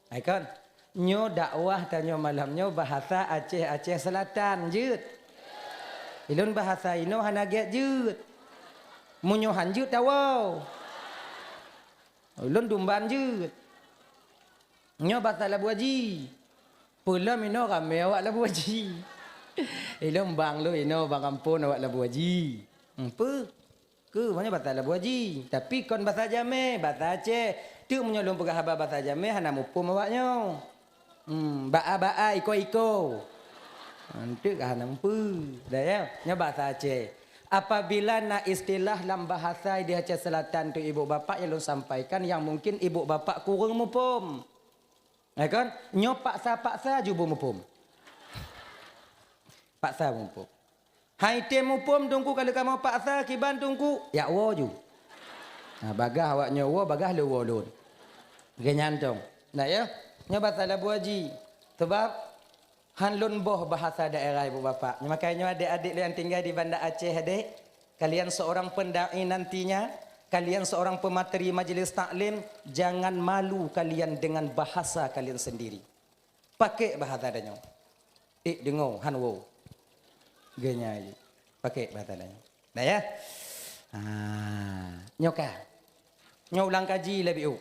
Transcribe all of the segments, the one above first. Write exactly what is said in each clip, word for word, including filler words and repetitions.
Hai kon, nyoe dakwah tanyoe malam nyoe bahasa Aceh, Aceh Selatan jeuet. Ilôn bahasa inoe hana gét jeuet. Meunyoe han jeuet tawoe. Ilôn dumban jeuet. Nyoe bahasa Labu Aji. Peulom inoe ramé awak Labu Aji. Ilôn bang lôn inoe bang Ampon awak Labu Aji. Hmm, peue? Keu meunyoe bahasa Labu Aji, tapi kon bahasa jamé, bahasa Aceh. Teuk meunyoe lôn peugah haba bahasa jamé hana muphom awak nyoe. Hmm, baa-baa, iko-iko. Enteuk ka hana muphom. Dah ya, nyoe bahasa Aceh. Apabila na istilah lam bahasa di Aceh Selatan tu ibu bapak yang lôn sampaikan yang mungkin ibu bapak kurang muphom. Ya kan? Nyoe paksa-paksa ju beu muphom. Paksa muphom. Hai tem muphom Teungku ka lheueh kamoe paksa kiban Teungku, jak woe ju. Nah, bagaih awak nyoe woe, bagaih lé woe lôn. Lagée nyan tong. Nah ya, nyoe bahasa Labu Aji. Sebab han lôn boh bahasa daerah ibu bapak. Makanya nyoe adik-adik lôn yang tinggal di Banda Aceh adik, kalian seorang pendai nantinya, kalian seorang pemateri majelis taklim, jangan malu kalian dengan bahasa kalian sendiri. Pakai bahasa tanyoe. Eh, deungoe, han woe. Geunya je. Pakai bahasa tanyoe. Nah ya. Ha, nyoe ka. Nyoe ulang kaji lé biu.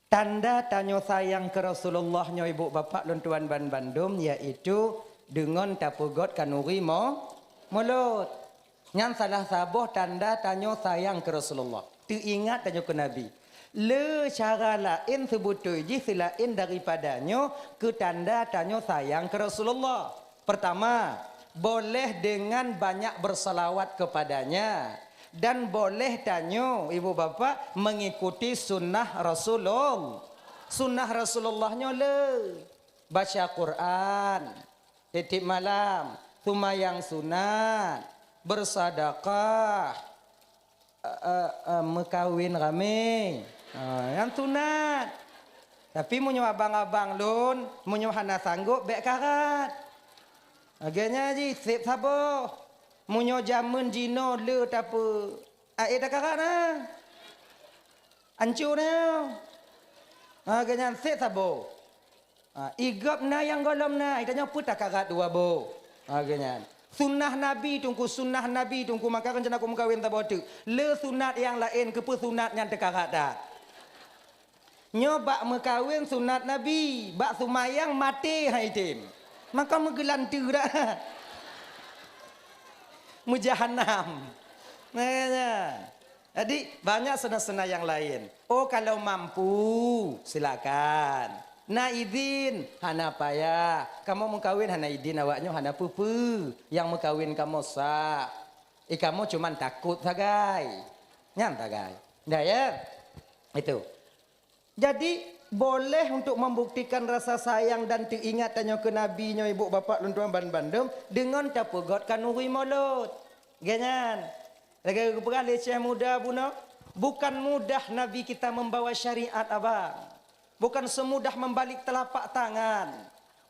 Tanda tanyoe sayang keu Rasulullah nyoe ibu bapak lôn tuan ban bandum, yaitu deungon tapeugot kanuri mo-, mulot. Nyan salah saboh tanda tanyoe sayang keu Rasulullah. Teuingat tanyoe keu Nabi. Le cara laén seubeutôi jih seulaén daripada nyoe keu tanda tanyoe sayang keu Rasulullah. Pertama, boleh dengan banyak bersalawat kepadanya. Dan boleh tanyoe, ibu bapak, mengikuti sunnah Rasulullah. Sunnah Rasulullah nyoe le. Baca Quran, tiep-tiep malam, seumayang sunat, bersedekah, eh, eh, eh, meukawen ramé. Ha, nyang sunat. Tapi meunyoe abang-abang lôn, meunyoe hana sanggob, bék karat. Lagée nyan jih, seb saboh. Meunyoe jamén jinoe le tapeu, aé takarat na. Anco na. Lagée nyan, seb saboh. Ha, igop na nyang gohlom na, itanyoe peue takarat dua boh. Ha, geuh nyan. Sunnah Nabi Teungku, sunnah Nabi Teungku, maka rencana ku meukawen saboh teuk. Le sunat nyang laén, keupeue sunat nyan teukarat that. Nyoe bak meukawen sunat Nabi, bak seumayang maté hai tem. Maka meugeulanteue dah. Meujahanam. Nah, nyan. Jadi, banyak sunnah-sunnah nyang laén. Oh, kalau mampu, silakan. Na idin, hana payah. Kamoe meukawen hana idin, awaknyoe hana peue-peue. Nyang meukawen kamoe sah. Eh, kamoe cuman takot sagai. Nyan sagai. Dah ya? Itu. Jadi, boleh untuk membuktikan rasa sayang dan teuingat tanyoe keu Nabi nyoe, ibu bapak lôn tuan ban bandum, deungon tapeugot kanuri mulot. Geuh nyan. Lagée geupeugah lé Syekh Muda bunoe, bukan mudah Nabi kita membawa syariat, abang. Bukan semudah membalik telapak tangan.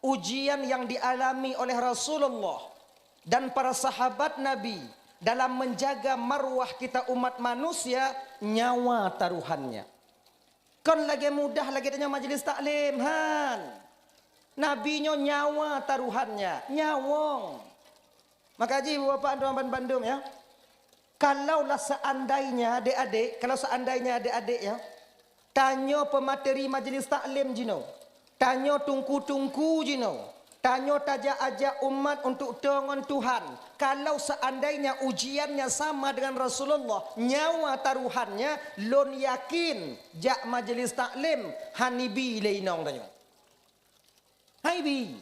Ujian yang dialami oleh Rasulullah dan para sahabat Nabi dalam menjaga marwah kita umat manusia, nyawa taruhannya. Kon lagée mudah lagée tanyoe majelis taklim, han. Nabi nyoe nyawa taruhannya, nyawöng. Maka jih, ibu bapak tuan ban bandum, ya. Kalaulah seandainya adik-adik, kalau seandainya adik-adik, ya, tanyoe pemateri majelis taklim jinoe, tanyoe teungku-teungku jinoe, tanyoe tajak-ajak umat untuk toe ngon Tuhan, kalau seandainya ujiannya sama dengan Rasulullah, nyawa taruhannya, lôn yakin jak majelis taklim han ibi lé inong tanyoe. Hai bi.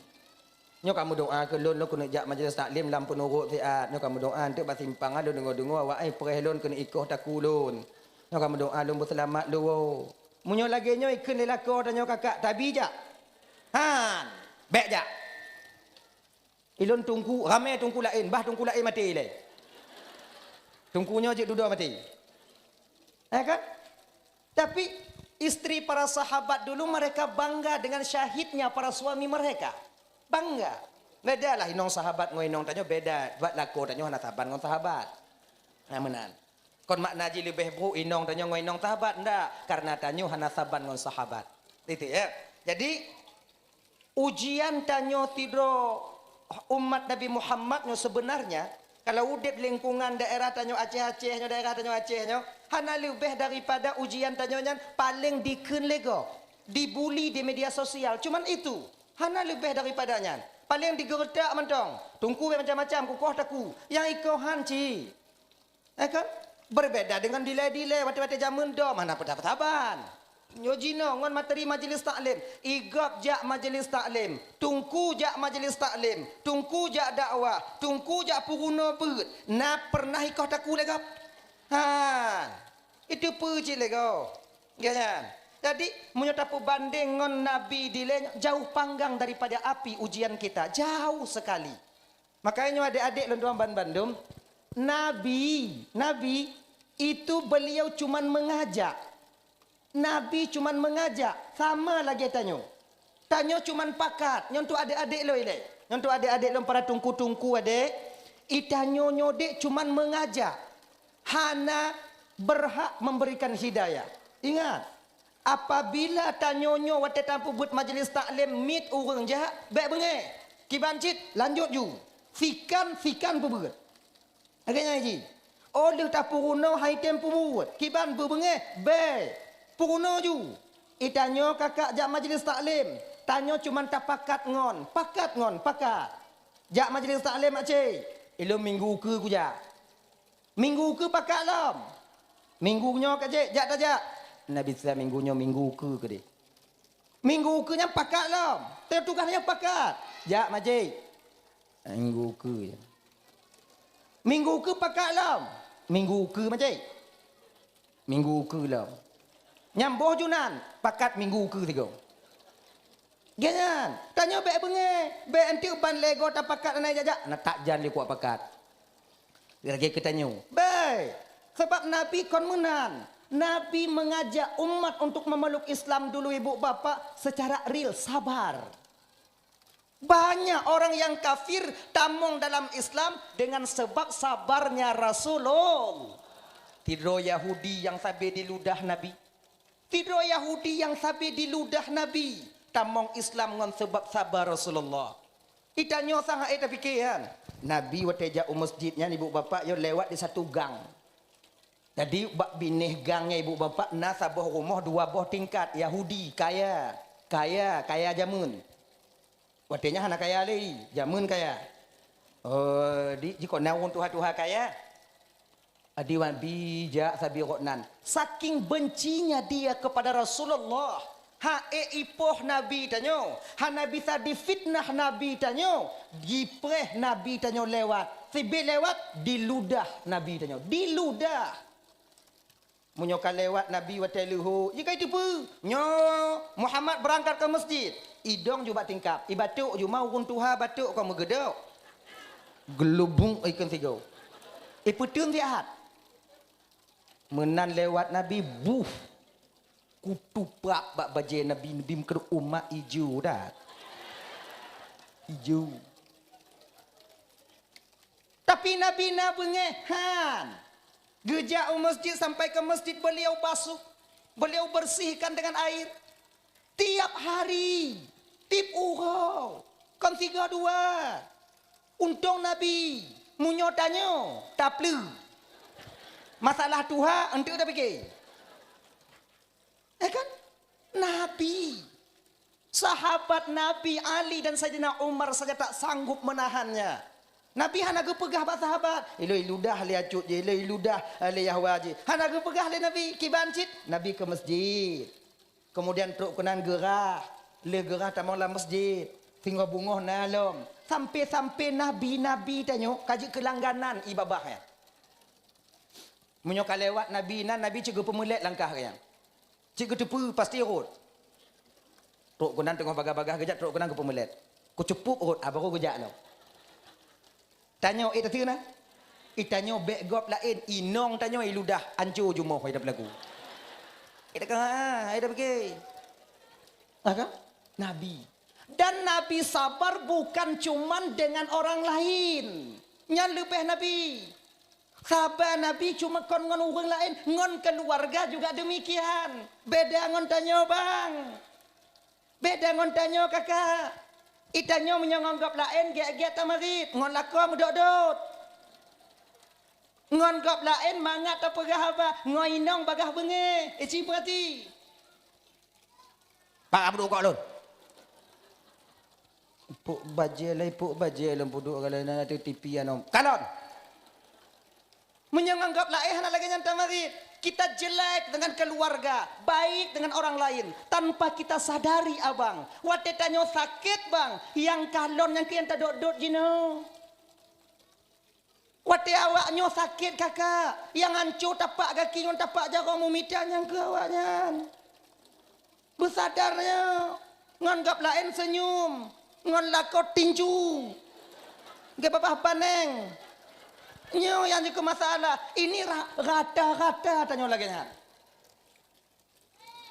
Nyoe ka meudoa keu lôn, lôn keuneuk jak majelis taklim lam Peunurot siat. Nyoe ka meudoa, eunteuk bak simpang lôn deungoe-deungoe awak ai preh lôn keuneuk ikoh takue lôn. Nyoe ka meudoa lôn beuseulamat lôn. Meunyoe lagée nyoe ikheun lé lakoe tanyoe kakak, tabi jak. Han, bék jak. Ilôn teungku, ramé teungku laén, bah teungku laén maté ilée. Teungku nyoe jeuet dudoe maté. Ya kan? Tapi istri para sahabat dulu mereka bangga dengan syahidnya para suami mereka. Bangga. Bedalah inong sahabat ngon inong tanyoe beda. Sebab lakoe tanyoe hana saban ngon sahabat. Nah, meunan. Kon makna jih leubeh brok inong tanyoe ngon inong sahabat, ndak, karena tanyoe hana saban ngon sahabat. Itu ya. Jadi, ujian tanyoe sidroe umat Nabi Muhammad nyoe sebenarnya, kalau udeb lingkungan daerah tanyoe Aceh-Aceh nyoe, daerah tanyoe Aceh nyoe, hana leubeh daripada ujian tanyoe nyan paleng dikheun lé gob, dibuli di media sosial. Cuman itu, hana leubeh daripada nyan. Paleng digeuretak mantong. Teungku macam-macam, kukoh taku. Nyang ikoh han cit. Eh kan? Berbeda dengan dilée-dilée watée-watée jameun dom hana peue saban. Nyoe jinoe ngon materi majelis taklim. Igob jak majelis taklim, teungku jak majelis taklim, teungku jak dakwah, teungku jak peurunoe beuet. Na pernah ikoh taku lé gob? Ha. Itu peue cit lé gob. Nggih nyan. Jadi, meunyoe tapeubandeng ngon nabi dilée, jauh panggang daripada api ujian kita. Jauh sekali. Makanya nyoe adek-adek lôn tuan bandum, Nabi, Nabi itu beliau cuman mengajak. Nabi cuman mengajak, sama lagée tanyoe. Tanyoe cuman pakat, nyoe untuk adek-adek lôn ilée. Nyoe untuk adek-adek lôn para tungku-tungku adek. Itanyoe nyoe dek cuman mengajak. Hana berhak memberikan hidayah. Ingat, apabila tanyoe nyoe watée tapeubuet majelis taklim miet ureuëng jak, bék beungéh. Kiban cit, lanjut ju. Sikan-sikan peubuet. Lagée nyan jih. Oh lheueh tapeurunoe hai tem peubuet. Kiban beubeungéh, bék. Peurunoe ju. Itanyoe kakak jak majelis taklim. Tanyoe cuman tapakat ngon, pakat ngon, pakat. Jak majelis taklim, Aceh. Ilôn minggu keue kujak. Minggu keue pakat lom. Minggu nyoe ka jeuet, jak tajak. Nabi Isa minggu nyoe minggu keue keudeh. Minggu keue nyan pakat lom. Teutugas nyan pakat. Jak majik. Minggu keue. Minggu keue pakat lom. Minggu keue majik. Minggu keue lom. Nyang boh junan pakat minggu keue sigoe. Ganyan, tanyoe bék beungéh, bék anteuk ban lego tapakat anai jajak, na tak jan likuak pakat. Lagée keu tanyoe. Bék, sebab Nabi kon meunan. Nabi mengajak umat untuk memeluk Islam dulu, ibu bapak, secara real, sabar. Banyak orang yang kafir tamong dalam Islam dengan sebab sabarnya Rasulullah. Sidroe Yahudi nyang sabe diludah Nabi. Sidroe Yahudi nyang sabe diludah Nabi tamong Islam ngon sabab saba Rasulullah. Itanyoe sang hana tapike nyan. Nabi watée jak u masjid nyan, ibu bapak, yo lewat di satu gang. Jadi bak binéh gang nyan, ibu bapak, na saboh rumoh dua boh tingkat, Yahudi, kaya, kaya, kaya jameun. Watée nyan hana kaya lé, jameun kaya. Oh, di, jikok na ureuëng tuha-tuha kaya. Adi Nabi jak sabe gobnyan. Saking bencinya dia kepada Rasulullah, ha ék ipoh Nabi tanyoe, hana bisa difitnah Nabi tanyoe, jipreh Nabi tanyoe lewat. Sibé lewat, diludah Nabi tanyoe. Diludah. Meunyoe ka lewat Nabi watée leuhô, jika itu peue? Nyoe Muhammad beurangkat keu masjid. Idong ju bak tingkap, ibatuk ju ma ureuëng tuha batuk kon meugeudok. Geulubung ikon sigoe. Ipeuteun siat. Meunan lewat Nabi, buh, kutuprak bak bajée Nabi, Nabi meukeureuek umat ijo that. Ijo. Tapi Nabi na beungéh han. Geujak u masjid sampai ke masjid beliau basuh, beliau bersihkan dengan air. Tiap hari, tiep uroe, kon sigoe dua. Untông Nabi, meunyoe tanyoe, tapleuh. Masalah tuha, enteuk tapike. Eh kan? Nabi. Sahabat Nabi Ali dan Saidina Umar saja tak sanggup menahannya. Nabi hana geupeugah bak sahabat, "Ilôn iludah lé acut jih, ilôn iludah lé Yahwa jih." Hana geupeugah lé Nabi, kiban cit Nabi ke masjid. Kemudian trok keunan geurah, lheueh geurah tamong lam masjid, singoh beungoh na lom. Sampai-sampai nabi-nabi tanyoe ka jeuet keu langganan ié babah nyan. Meunyoe ka lewat nabi nan, nabi cit geupeumeulet langkah geuh nyan. Cit geuteupeue pasti rhot. Trok keunan teungoh bagah-bagah geujak, trok keunan geupeumeulet. Kucupup rhot, ah, baru geujak lom. Tanyoe, eh, tateue na? Eh, tanyoe bék gob laén, inong tanyoe iludah, anco jumoh, hai tapeulaku. Eh, takah, hai tapike. Ah, kan? Nabi. Dan Nabi sabar bukan cuman dengan orang lain. Nyan leubeh Nabi. Saba Nabi cuma kon ngon ureuëng laén, ngon keuluwarga juga deumikian. Beda ngon tanyoe, bang. Beda ngon tanyoe, kakak. I tanyoe meunyoe ngon gob laén, gét-gét tamarit, ngon lakoe meudot-dot. Ngon gob laén mangat tapeugah haba, ngon inong bagaih beungéh. Eh, ci peurati. Pak Abdul kok lôn. Puk bajée lé, puk bajée lôn puduk kalau na tu T V anom. Kalon. Meunyoe ngon gob laén hana lagée nyan tamarit. Kita jelek dengan keluarga, baik dengan orang lain tanpa kita sadari, abang. Watée tanyoe sakét, bang, nyang kalon nyang keu nyang tadot-dot jinoe. Watée awak nyoe sakét, kakak, nyang hanco tapak gaki ngon tapak jaroe meumita nyang keu awaknyan. Beusadar nyoe, ngon gob laén seunyum, ngon lakoe tinju, geubabah baneng. Nyoe nyang jikeu masalah. Ini ra-, rata-rata tanyoe lagée nyan.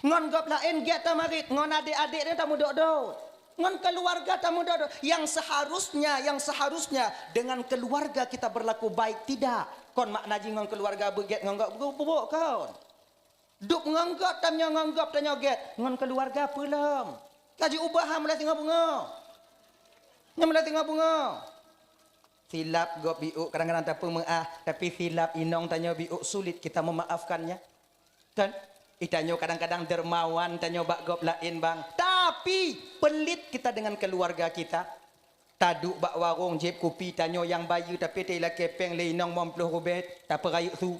Ngon gob laén gét tamarit, ngon adék-adék nyoe tameudot-dot. Ngon keuluwarga tameudot-dot. Yang seharusnya, yang seharusnya dengan keluarga kita berlaku baik, tidak. Kon makna jih ngon keuluwarga beugét ngon gob bu-, bubok kon. Dub ngon gob, tanyoe ngon gob, tanyoe gét, ngon keuluwarga peulom. Ka jiubah ha mulai singoh beungoh. Nyoe mulai singoh beungoh. Silap gob biuk kadang-kadang tapeumeuáh, tapi silap inong tanyoe biuk sulit kita memaafkannya. Kan? I tanyoe kadang-kadang dermawan tanyoe bak gob laén, bang. Tapi pelit kita dengan keluarga kita. Taduek bak warong jieb kupi tanyoe nyang bayeue, tapi teulakée péng lé inong limong ploh rubée tapeurayeuk su.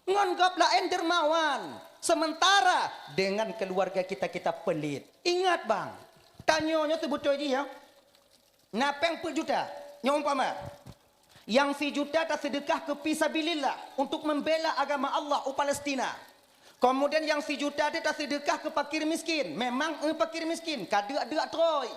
Ngon gob laén dermawan, sementara dengan keluarga kita, kita pelit. Ingat, bang, tanyoe nyoe seubeutôi jih, ya. Na péng peuet juta, nyoe umpama. Nyang sijuta taseudeukah keu fi sabilillah, untuk membela agama Allah u Palestina. Kemudian nyang sijuta teuh taseudeukah keu fakir miskin. Memang, eh, fakir miskin, ka deuk-deuk trôi.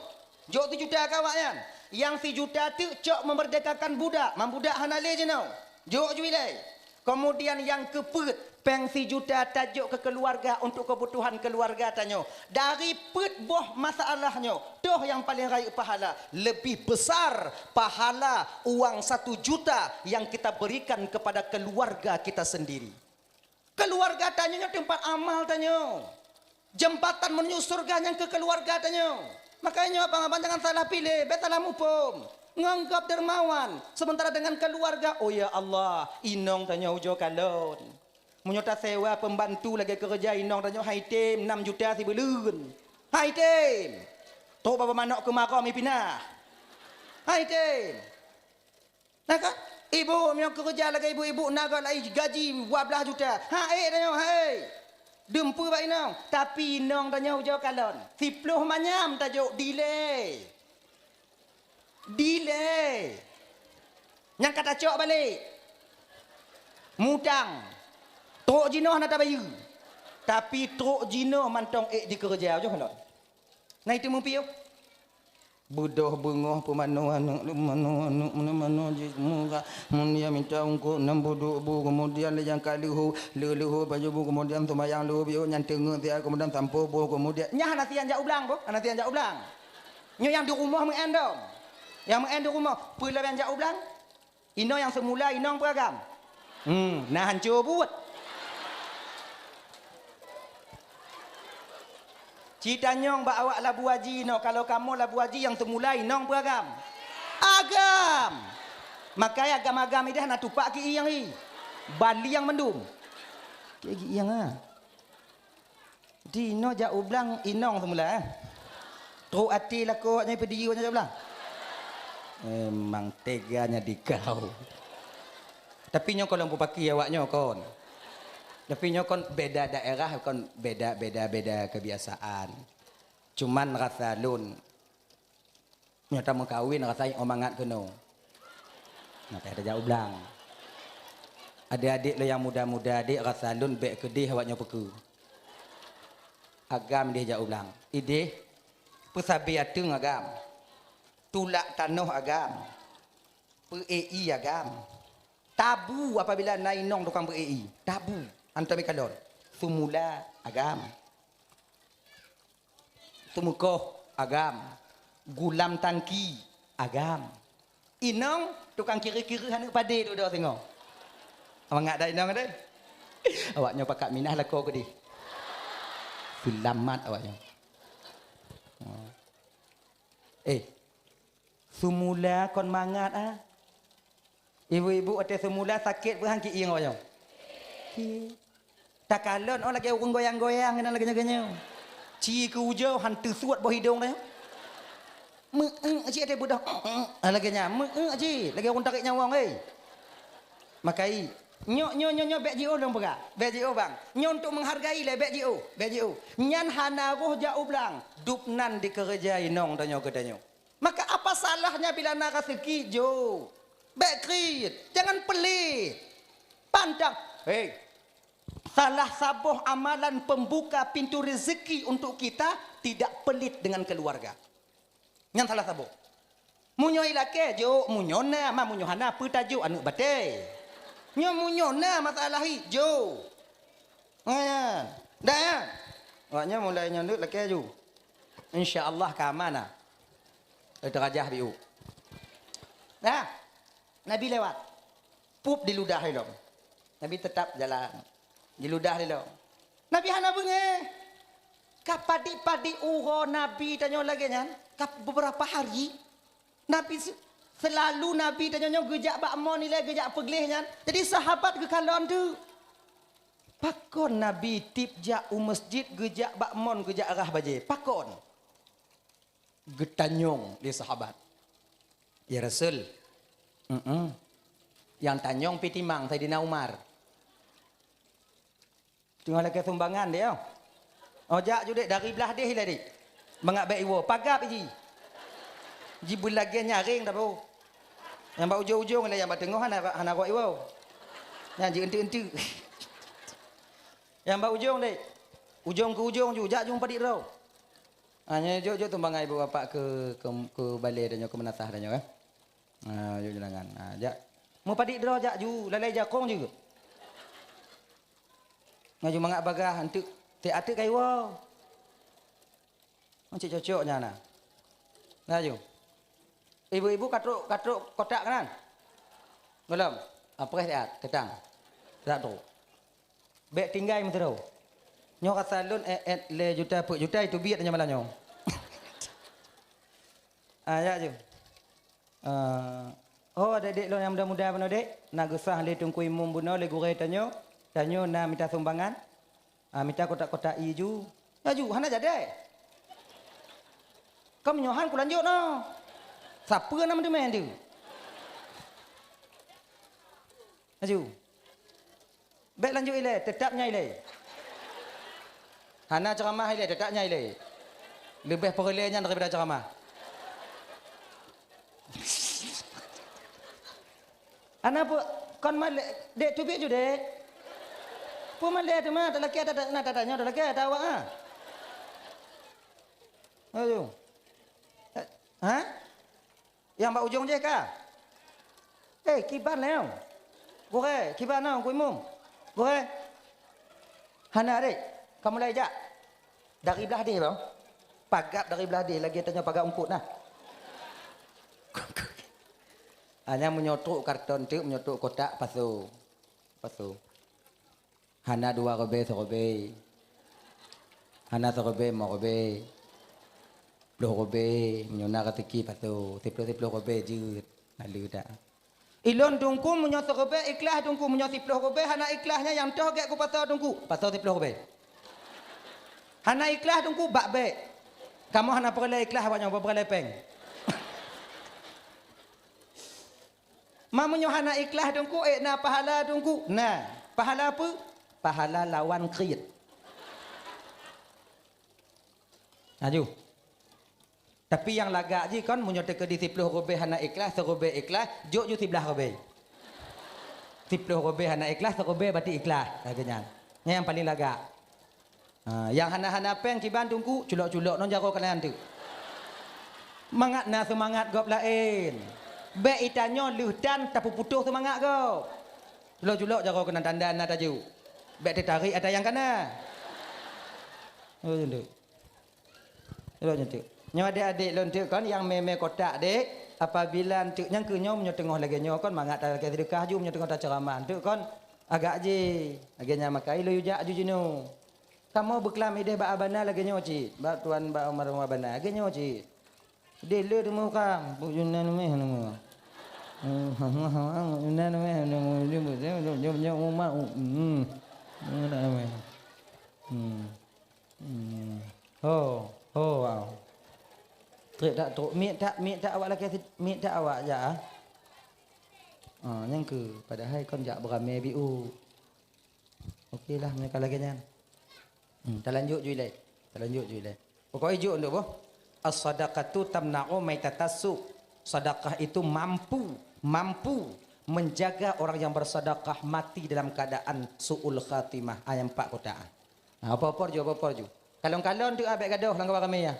Jok sijuta keu awaknyan. Nyang sijuta teuh cok memerdekakan budak, mam budak hana lé jinoe. Jok ju ilée. Kemudian nyang keupeuet, péng sijuta tajok keu keuluwarga untuk keubutuhan keuluwarga tanyoe. Dari peuet boh masalah nyoe, toh nyang paleng rayeuk pahala, lebih besar pahala uang satu juta yang kita berikan kepada keluarga kita sendiri. Keuluwarga tanyoe nyoe teumpat amal tanyoe. Jeumbatan meunujut syeuruga nyang keu keuluwarga tanyoe. Makajih nyoe abang-abang jangan salah piléh, bék salah muphom. Ngon gob dermawan, sementara dengan keuluwarga, oh ya Allah, inong tanyoe ujoe kalon. Meunyoe tasewa peumbantu lagée keureuja inong tanyoe hai tem nam juta sibuleuen. Hai tem. Trok babah manok keumarô mipinah. Hai tem. Nah kan? Ibu meunyoe keureuja lagée ibu-ibu na gob lai gaji dua blaih juta. Ha ék tanyoe, hai. Dum peue bak inong, tapi inong tanyoe ujoe kalon. Siploh manyam tajok dilée. Dilée. Nyang ka tacok balek. Mutang. Trok jinoe hana tabayeue. Tapi trok jinoe mantong ék jikeureuja, ujoe kalon. Na itu meupiôh. Beudôh beungoh peumanoe aneuk, peumanoe aneuk, meunoe-manoe jih murah. Mun dia minta ungkot nam buduk bu, kemudian lé nyang ka leuhô, leuh leuhô baju bu, kemudian seumayang leuhô biôh nyan teungeut siat, kemudian sampoe boh, kemudian nyan hana sian jak u blang boh, hana sian jak u blang. Nyoe nyang di rumoh meu'en dong. Nyang meu'en di rumoh, peue lom nyang jak u blang? Inoe nyang seumula inong peue agam? Hmm, na hanco buet. Ci tanyong bak awak labu aji inoe, kalau kamoe labu aji nyang seumula inong peue agam? Agam! Makai agam-agam ideh na tupak ki-ieng i. Baliang mandum. Ki-ieng ah. Dinoe jak u blang inong seumula, eh. Trok até lakoe nyan peudiyeu nyan jak u blang. Memang teganya dikau. Tapi nyoe kon lôn peupaki awak nyoe kon. Tapi nyoe kon beda daerah, kon beda, beda, beda kebiasaan. Cuman rasa lôn, nyoe tameukawen rasa mangat keunoe. Nah, tajak u blang. Adek-adek lôn nyang muda-muda, dek rasa lôn bék keudeh awak nyoe peukeue. Agam ideh jak u blang. Ideh, peusabe ateueng agam. Tulak tanoh agam. Peu-éi agam. Tabu apabila na inong tukang peu-éi. Tabu. Antom ikalon. Seumula agam. Teumeukoh agam, gulam tangki agam. Inong tukang kiri-kiri aneuk padé dudoe singoh. Mangat dah inong deh. Awak nyoe pakat minah lakoe keudeh. Seulamat awak nyoe. Oh. Eh, seumula kon mangat ah. Ibu-ibu watée seumula sakét peuhan ki ieng awak nyoe. Ki. Takalon oh lagée ureuëng goyang-goyang keunan lagée nyoe. Ci keu ujoe han teusuet boh idong nyoe. Meu-eu cit ate beudoh. Ah, lagée nyan, meu-eu cit, lagée ureuëng tarék nyawöng, hei. Makai, nyoe, nyoe, nyoe, nyoe, bék jiôh lôn peugah. Bék jiôh, bang. Nyoe untuk menghargai lé, bék jiôh, bék jiôh. Nyan hana roh jak u blang. Dub nan dikeureuja inong tanyoe keu tanyoe. Maka apa salahnya bila na raseuki, jo? Bék kriet, jangan pelit. Pantang, hei. Salah saboh amalan pembuka pintu rezeki untuk kita, tidak pelit dengan keluarga. Nyan salah saboh. Meunyoe ilakée, jok, meunyoe na, ma meunyoe hana, peue tajok aneuëk batée. Nyoe meunyoe na masalah hi, jok. Nyan. Dah, ya? Awaknyan mulai nyoe neuk lakée ju. Insya Allah ka aman na. Eh, terajah biu. Dah. Nabi lewat. Pup diludah ilong. Nabi tetap jalan. Diludah ilong. Nabi hana beungéh. Ka padit-padit uroe Nabi tanyoe lagée nyan, ka beberapa hari, Nabi se-, selalu Nabi tanyoe nyoe geujak bak mon ilée, geujak peugleh nyan. Jadi sahabat geukalon teuk. Pakon Nabi tieb jak u masjid geujak bak mon geujak rhah bajée? Pakon? Geutanyong lé sahabat, "Ya Rasul, mm-mm, nyang tanyong pih timang Saidina Umar." Teungoh lakée sumbangan deh, oh. Oh, jak ju dek, dari blah deh ilée dek. Mangat bék iwoe, pagab iji. Jibeulagée nyaréng dah boh. Nyang bak ujong-ujong ilée, nyang bak teungoh hana, hana rot iwoe. Nyan ji enteuk-enteuk. Nyang bak ujong dek. Ujong keu ujong ju, jak ju padit droe. Ah, nyoe jok-jok sumbangan ibu bapak keu, keu, keu balée tanyoe, keu meunasah tanyoe, eh. Ah, jok undangan. Ah, jak. Meupadit droe jak ju, lalai jakong ju. Ngaju mangat bagah, enteuk, tiek ateuk ka iwoe. Cocok-cocok nyan na. Laju. Ibu-ibu ka trok, ka trok kotak kan? Belum. Ah, preh siat, teutang. Tak trok. Bék tinggai meusidroe. Nyoe rasa lôn, eh, eh, lhée juta peuet juta, itu biet nyoe malam nyoe. Ah, ya ju. Ah, oh, adek-adek lôn nyang muda-muda bunoe dek, na geusah lé Teungku Imum bunoe lé gurée tanyoe, tanyoe na mita sumbangan. Ah, mita kotak-kotak ie ju. Ya ju, hana jadi. Ka meunyoe han kulanjut noh. Sapeue na meuteumé tu? Laju. Bék lanjut ilée, teutap nyan ilée. Hana ceuramah ilée, teutap nyan ilée. Leubeh peureulée nyan daripada ceuramah. Hana peue, kon malée, dek teubiet ju dek. Peue malée teuma, talakée ata, na tatanyoe talakée ata awak, ha? Ayo. Eh, ha? Nyang bak ujong jih ka? Eh, kiban lé nyoe. Gurée, kiban nyoe, Teungku Imum. Gurée. Hana, dek. Ka mulai jak. Dari blah deh, bang. Pagab dari blah deh, lagée tanyoe pagab eungkot nah. Hanya meunyoe trok karton teuk, meunyoe trok kotak, pasoe. Pasoe. Hana dua ribée siribée. Hana siribée limong ribée. Ploh ribée, meunyoe na raseuki pasoe, siploh-siploh ribée jeuet, na le that. Ilôn Teungku meunyoe siribée ikhlaih Teungku, meunyoe siploh ribée hana ikhlaih nyan nyang toh gét kupasoe Teungku, pasoe siploh ribée. Hana ikhlaih Teungku, bak bék. Kamoe hana peureulée ikhlaih awak nyoe, peureulée péng. Ma meunyoe hana ikhlaih Teungku, ék na pahala Teungku? Na. Pahala peue? Pahala lawan kriet. Laju. Tapi nyang lagak jih kon, meunyoe teukeudi siploh ribée hana ikhlaih, siribée ikhlaih, jok ju siblaih ribée. Siploh ribée hana ikhlaih, siribée batit ikhlaih. Lagée nyan. Nyan nyang paleng lagak. Ha, nyang hana-hana péng kiban Teungku, culok-culok ngon jaroe keunan teuk. Mangat na seumangat gob laén. Bék itanyoe lheueh tan tapeuputoh seumangat gob. Culok-culok jaroe keunan tanda na tajok. Bék teutarek ata nyang kana. Oh, nyan teuk. Culok nyan teuk. Nyoe adek-adek lôn teuk kon nyang mé-mé kotak dek, apabila teuk nyang keu nyoe meunyoe teungoh lagée nyoe kon mangat talakée seudeukah ju meunyoe teungoh taceuramah teuk kon. Agak jih, lagèe nyan maka ilôn yue jak aju jinoe. Kamoe beuklam idéh bak abana lagèe nyoe cit, bak tuan bak Umar Abana lagèe nyoe cit. Deh le teumeuka, bu Yunan meh nama. Yunan meh nama. Nyoe nyoe Umar. Hmm. Yunan meh. Hmm. Hmm. Ho, ho, wow. Trek tak trok, miet tak, miet tak awak lakèe sit-, miet tak awak jak ah. Ah, nyang keu padahai kon jak beuramè biu. Oke lah, meunyoe ka lagèe nyan. Hmm, talanjut ju ilèe. Talanjut ju ilèe. Pokoknya jok untuk boh. As-sadaqatu tamna'u maitatas su'. Sedekah itu mampu, mampu menjaga orang yang bersedekah mati dalam keadaan su'ul khatimah. Ayat empat kotak. Ha, apa-apa ju, apa-apa ju. Kalon-kalon tu abek gadoh lam kawan ramè ya.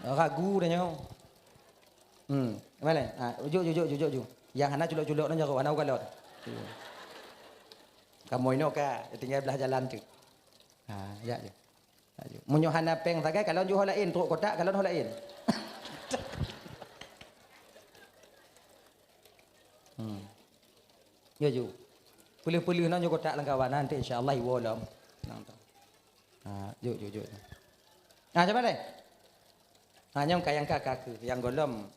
Ragu dah nyoe. Hmm, boleh. Ha, ujuk, ujuk, ujuk, ujuk. Yang hana culok-culok nyoe jago, hana ugalon. Kamoe inoe ka tinggai blah jalan tu. Ha, ya je. Laju. Meunyoe hana péng sagai, kalon ju ho laén, trok kotak, kalon ho laén. Hmm. Ya ju. Peuleuh-peuleuh nyoe kotak lam kawan, nanti insya Allah iwoe lom. Nang tu. Ha, ju, ju, ju. Ha, cuba deh. Ha, nyang ka, nyang ka, ka keu, nyang golom.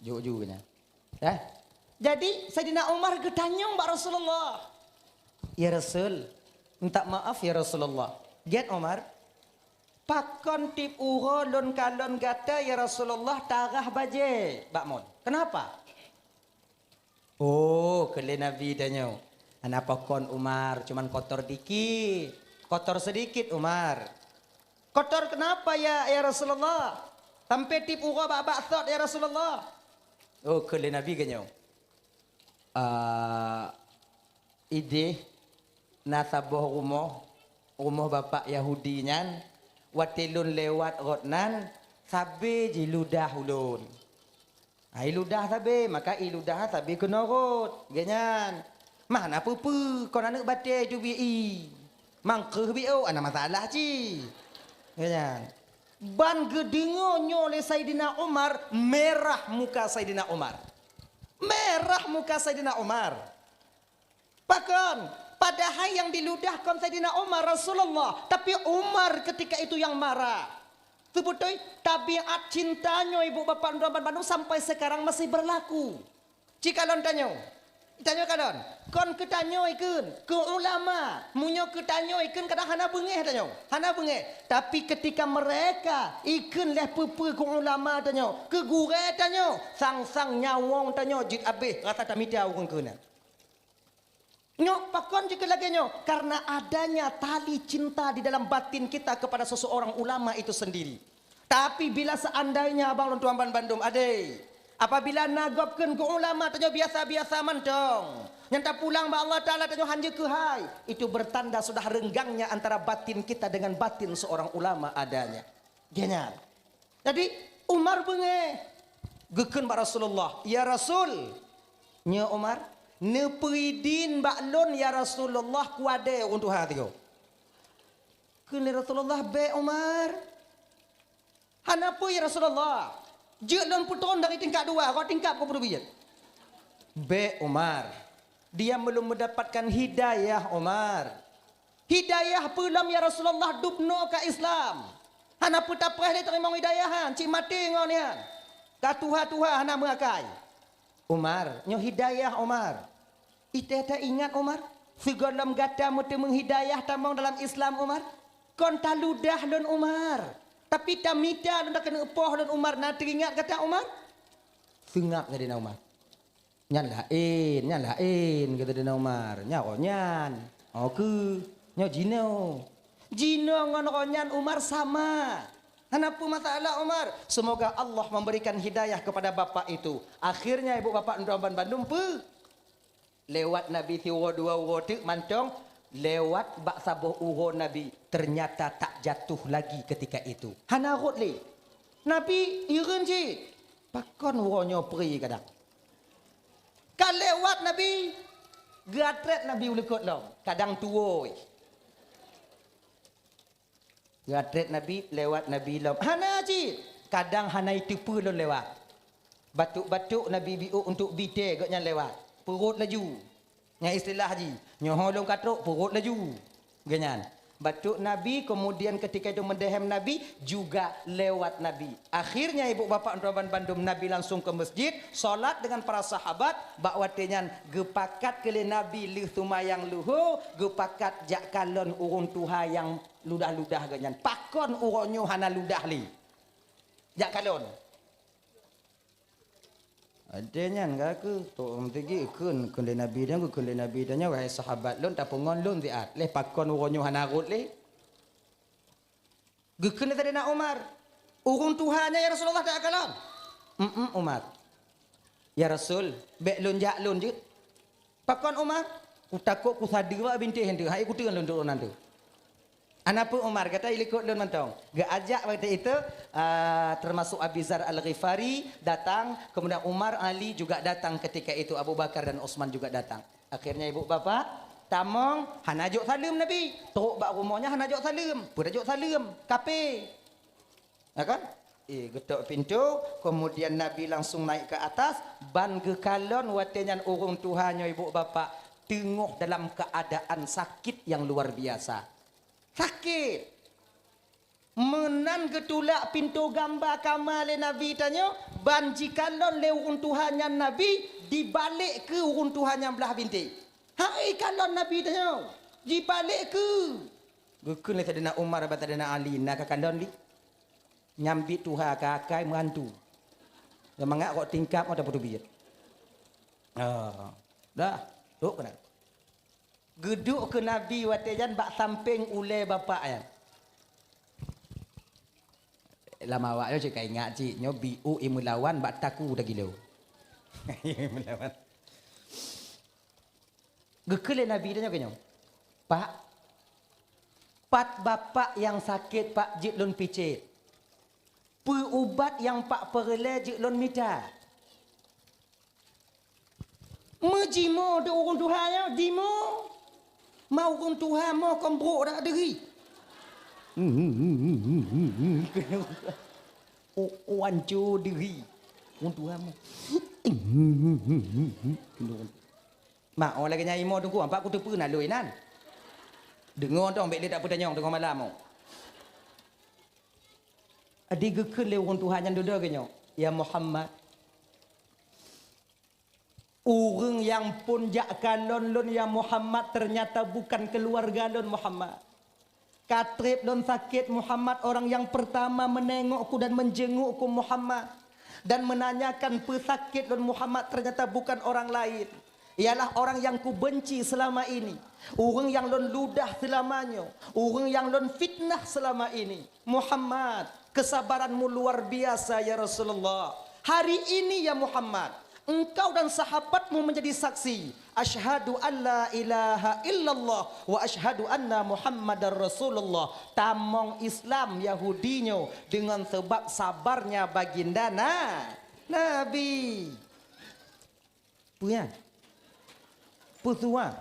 Ju-ju nyan. Eh? Jadi, Saidina Umar geutanyong bak Rasulullah, "Ya Rasul, minta maaf ya Rasulullah. Gét Umar, pakon tiep uroe lôn kalon gata ya Rasulullah tarah bajée bak mon? Kenapa?" Oh, keu lé Nabi tanyoe, "Hana pakon Umar, cuman kotor dikit. Kotor sedikit Umar." "Kotor kenapa ya, ya Rasulullah? Sampai tiep uroe bak-bak sot ya Rasulullah." Oh, keu lé Nabi geunyoe, "Ah, idéh na saboh rumoh, rumoh bapak Yahudi nyan, watée lôn lewat rot nan, sabe jiludah ulôn." Ai ludah sabe, maka i ludah sabe keunoe rot. Geuh nyan. Mah na peue-peue, kon aneuk batée teubiet i. Mangkeuh biôh, hana masalah cit. Geuh nyan. Ban geudeungoe nyoe lé Saidina Umar, merah muka Saidina Umar. Merah muka Saidina Umar. Pakon? Padahai nyang diludah kon Saidina Umar, Rasulullah, tapi Umar ketika itu yang marah. Teubeutôi, tabiat cinta nyoe ibu bapak droe ban bandum sampai sekarang masih berlaku. Ci kalon tanyoe, tanyoe kalon, kon keu tanyoe ikheun, keu ulama. Meunyoe keu tanyoe ikheun kadang hana beungéh tanyoe, hana beungéh. Tapi ketika mereka ikheun lé peue-peue keu ulama tanyoe, keu gurée tanyoe, sang-sang nyawöng tanyoe jeuet abéh rasa tamita ureuëng keu na. Nyoe pakon jeuet keu lagée nyoe? Karena adanya tali cinta di dalam batin kita kepada seseorang ulama itu sendiri. Tapi bila seandainya abang lôn tuan ban bandum adé, apabila na gob kheun keu ulama tanyoe biasa-biasa mantong, nyang tapulang bak Allah Taala tanyoe hanjeuet keuhai, itu bertanda sudah renggangnya antara batin kita dengan batin seorang ulama adanya. Geuh nyan. Jadi, Umar beungéh. Geukheun bak Rasulullah, "Ya Rasul, nyoe Umar, neupeuidin bak lôn ya Rasulullah kuadée ureuëng tuha tigoe." Kheun lé Rasulullah, "Bék Umar." "Hana peue ya Rasulullah. Jeuet lôn peutron dari tingkat dua, rot tingkat ku peuteubiet." "Bék Umar. Dia belum mendapatkan hidayah Umar." "Hidayah peue lom ya Rasulullah, dubnoe ka Islam. Hana peue tapreh lé teurimong hidayah nyan, cit maté ngon nyan. Ka tuha-tuha hana meuakai." "Umar, nyoe hidayah Umar. Itée ta ingat Umar, sigohlom gata meuteumeung hidayah tamong dalam Islam Umar, kon taludah lôn Umar. Tapi tamita lôn takeuneuk poh lôn Umar, na teuingat gata Umar?" Seungab Saidina Umar. "Nyan laén, nyan laén," kata Saidina Umar. "Nyan roh nyan. Oh keu, nyoe jinoe." Jinoe ngon roh nyan Umar sama. Hana peue masalah Umar. Semoga Allah memberikan hidayah kepada bapak itu. Akhirnya ibu bapak droe ban bandum peue? Lewat Nabi siuroe dua uroe teuk mantong, lewat bak saboh uroe Nabi ternyata tak jatuh lagi ketika itu. Hana rot lé. Nabi hireuen cit. Pakon uroe nyoe pri kadang. Ka lewat Nabi, geuatrét Nabi u likot lom, kadang tuwoe. Geuatrét Nabi, lewat Nabi lom. Hana cit, kadang hana iteupeue lôn lewat. Batuk-batuk Nabi biôh untuk bi tée gobnyan lewat. Peurot laju. Nyang istilah jih, nyoe lôn ka trok, peuruet laju. Geuhnyan. Batuk Nabi, kemudian ketika itu mendehem Nabi, juga lewat Nabi. Akhirnya ibu bapak droban bandum, Nabi langsung ke masjid, salat dengan para sahabat, bak watée nyan geupakat keu lé Nabi lheueh seumayang luho, geupakat jak kalon ureuëng tuha nyang ludah-ludah geuhnyan. Pakon uroe nyoe hana ludah lé? Jak kalon. Ada nyan ka keu tok meutigi kheun, kheun lé Nabi dan kheun lé Nabi dan nyoe, "Wahai sahabat lôn, tapeungon lôn siat. Leh pakon uroe nyoe hana rhot lé?" Geukheun lé Saidina Umar, "Ureuëng tuha nyan, ya Rasulullah, takalon?" "Em-em, Umar." "Ya Rasul, bék lôn jak lôn jeuet." "Pakon Umar?" "Kutakot kusadeue bak bintéh teuh, hai kuteun lôn turonan teuh." Ana peue Umar, gata ilikot lôn mantong. Geuajak waktu itu, ah, termasuk Abi Zar Al-Ghifari datang, kemudian Umar, Ali juga datang ketika itu, Abu Bakar dan Utsman juga datang. Akhirnya ibu bapak, tamong, hana jok saleuem Nabi. Trok bak rumoh nyan hana jok saleuem. Peue jok saleuem? Kape. Ya kan? Eh, geutok pintu, kemudian Nabi langsung naik ke atas, ban geukalon watée nyan ureuëng tuha nyoe ibu bapak teungoh dalam keadaan sakit yang luar biasa. Sakét. Meunan geutulak pintoe gamba kama lé Nabi tanyoe, ban jikalon lé ureuëng tuha nyan Nabi, jibalek keu ureuëng tuha nyang blaih bintéh. Hai kalon Nabi tanyoe, jibalek keu. Geukheun lé Saidina Umar bak Saidina Ali, "Na kakalon lé? Nyang biet tuha ka akai meuhantu. Nyang mangat rot tingkap ngon tapeuteubiet." Ah, dah, dok keunan. Geuduek keu Nabi watée nyan bak sampéng ulée bapak nyan. Lam awak nyoe cit ka ingat cit, nyoe biu imeulawan bak taku tagilo. Imeulawan. Geukheun lé Nabi tanyoe keu nyoe, "Pak, pat bapak nyang sakét Pak jeuet lôn picét? Peue ubat nyang Pak peureulée jeuet lôn mita?" Meujimoe di ureuëng tuha nyoe, jimoe. Ma ureuëng tuha mo kon brok dak deuhi. Oh, oh, anco deuhi. Ureuëng tuha mo. Ma, oh, lagée nyan imo teungku, ampak kuteupeue na loi nan. Deungoe tong, bék lé tak peutanyong teungoh malam, oh. Adi geukheun lé ureuëng tuha nyan dudoe geuh nyoe, "Ya Muhammad, ureuëng nyang phon jak kalon lôn, ya Muhammad, ternyata bukan keuluwarga lôn, Muhammad. Ka treb lôn sakét, Muhammad, orang yang pertama menengokku dan menjengukku, Muhammad, dan menanyakan peusakét lôn, Muhammad, ternyata bukan orang lain, ialah orang yang kubenci selama ini, ureuëng nyang lôn ludah seulama nyoe, ureuëng nyang lôn fitnah seulama ini. Muhammad, kesabaranmu luar biasa, ya Rasulullah. Hari ini, ya Muhammad, engkau dan sahabatmu menjadi saksi. Asyhadu an la ilaha illallah wa asyhadu anna Muhammadar Rasulullah." Tamong Islam Yahudi nyoe deungon sebab sabarnya baginda na-, Nabi. Peue nyan? Peue tuha?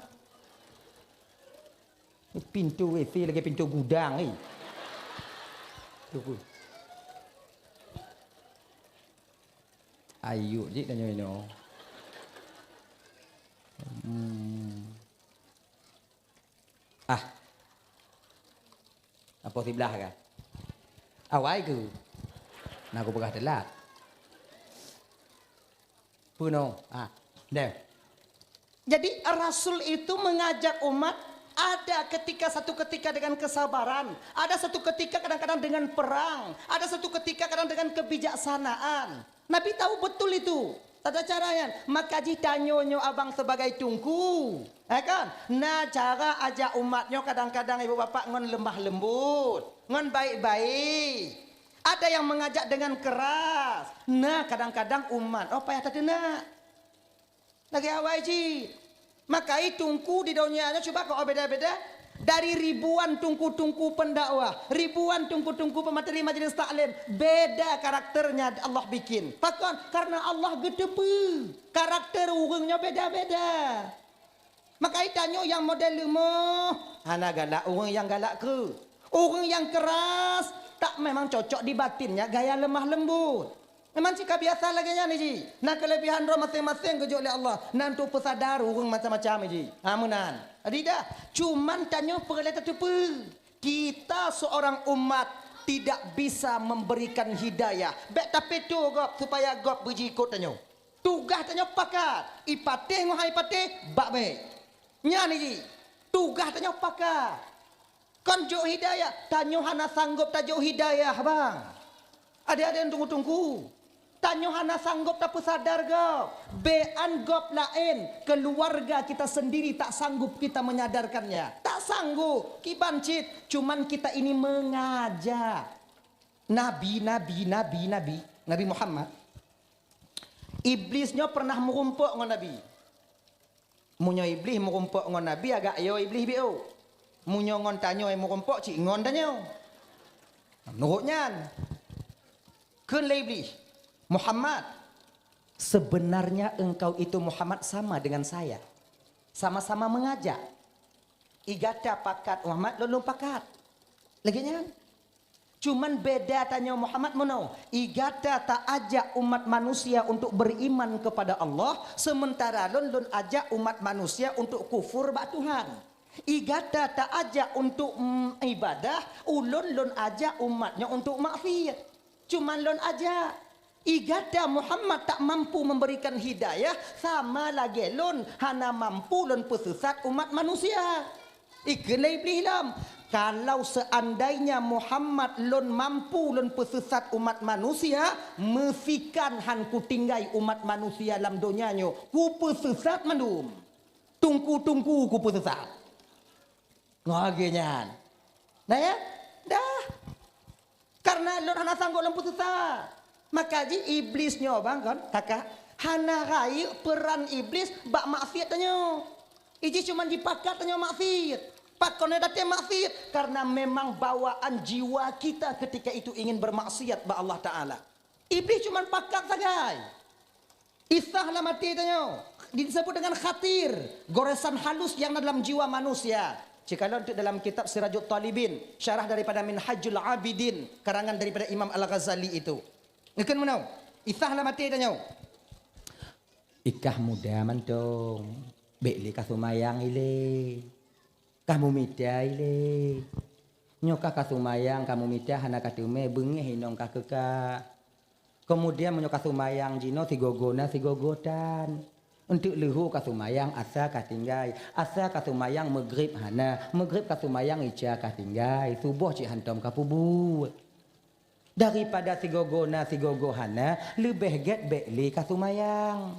Pintoe W C lagée pintoe gudang, eh. Tunggu. Ayuk jih tanyoe inoe. Hmm. Ah. Apa siblah kan? Awai ke? Nah, aku peugah telat. Peunoh. Ah, deh. Jadi, Rasul itu mengajak umat, ada ketika, satu ketika dengan kesabaran, ada satu ketika kadang-kadang dengan perang, ada satu ketika kadang dengan kebijaksanaan. Nabi tahu betul itu tata cara nyan. Maka jih tanyoe nyoe abang sebagai teungku, eh kan? Na cara ajak umat nyoe kadang-kadang ibu bapak ngon lemah lembut, ngon baik-baik. Ada yang mengajak dengan keras. Na kadang-kadang umat, oh payah tateunak. Lagée awai cit. Maka teungku di donya nyoe cuba kau beda-beda. Dari ribuan teungku-teungku pendakwah, ribuan teungku-teungku pemateri majelis taklim, beda karakternya Allah bikin. Pakon? Karena Allah geuteupeue karakter ureuëng nyoe beda-beda. Maka tanyoe nyang model leumoh, hana galak ureuëng nyang galak keu. Ureuëng nyang keras, tak memang cocok di batinnya gaya lemah lembut. Memang cit ka biasa lagée nyan ji. Na keulebihan droe maséng-maséng geujok lé Allah. Na untuk peusadar ureuëng macam-macam ji. Ha meunan. Jadi dah, cuman tanyoe peureulée tateupeue. Kita seorang umat tidak bisa memberikan hidayah. Bék tapeutoe gob supaya gob beujiikot tanyoe. Tugaih tanyoe pakat. Ipatéh ngon hai patéh, bak bék. Nyan ji. Tugaih tanyoe pakat. Kon jok hidayah, tanyoe hana sanggob tajok hidayah, bang. Adik-adik tunggu-tunggu. Tanyoe hana sanggob tapeusadar gob. Bean gob laén, keluarga kita sendiri tak sanggup kita menyadarkannya. Tak sanggup, kiban cit, cuman kita ini mengajak. Nabi, nabi, nabi, nabi, Nabi Muhammad. Iblis nyoe pernah meurumpok ngon Nabi. Meunyoe Iblih meurumpok ngon Nabi, agak yo Iblih biôh. Meunyoe ngon tanyoe meurumpok, cit ngon tanyoe. Meunurot nyan, kheun lé Iblih, "Muhammad, sebenarnya engkau itu Muhammad sama dengan saya. Sama-sama mengajak. I gata pakat Muhammad, lôn lôn pakat." Lagée nyan. Cuman beda tanyoe Muhammad meunoe, i gata ta ajak umat manusia untuk beriman kepada Allah, sementara lôn lôn ajak umat manusia untuk kufur bak Tuhan. I gata ta ajak untuk, mm, ibadah, ulôn lôn ajak umat nyoe untuk maksiat. Cuman lôn ajak. I gata Muhammad tak mampu memberikan hidayah, sama lagée lôn hana mampu lôn peusesat umat manusia. Ikheun lé Iblih lom, "Kalau seandainya Muhammad lôn mampu lôn peusesat umat manusia, meusikan han kutinggai umat manusia lam donya nyoe, kupeusesat mandum. Tungku-tungku kupeusesat." Lagée nyan. Nah ya? Dah. Karena lôn hana sanggob lôn peusesat. Maka jih Iblis nyoe bang kon, taka, hana rayeuk peran Iblis bak maksiat tanyoe. Ijih cuman jipakat tanyoe maksiat. Pakon nyoe datée maksiat? Karena memang bawaan jiwa kita ketika itu ingin bermaksiat bak Allah Taala. Iblis cuman pakat sagai. Isah lam até tanyoe disebut dengan khatir, goresan halus yang na dalam jiwa manusia. Cikalon teuk dalam kitab Sirajut Talibin, syarah daripada Minhajul Abidin, karangan daripada Imam Al-Ghazali itu. Ngeukheun meunoe, isah lam até tanyoe. Ikah muda mantong, bék lé ka seumayang ilée. Ka meumita ilée. Nyoe ka ka seumayang, ka meumita hana ka teumé, beungéh inong ka keuka. Keumudian meunyoe ka seumayang jinoe sigoe-goe na sigoe-goe tan. Eunteuk leuhô ka seumayang asa ka tinggai. Asa ka seumayang meugreb hana, meugreb ka seumayang ica ka tinggai. Suboh cit hantom ka peubuet. Daripada sigoe-goe na sigoe-goe hana, leubeh gét bék lé ka seumayang.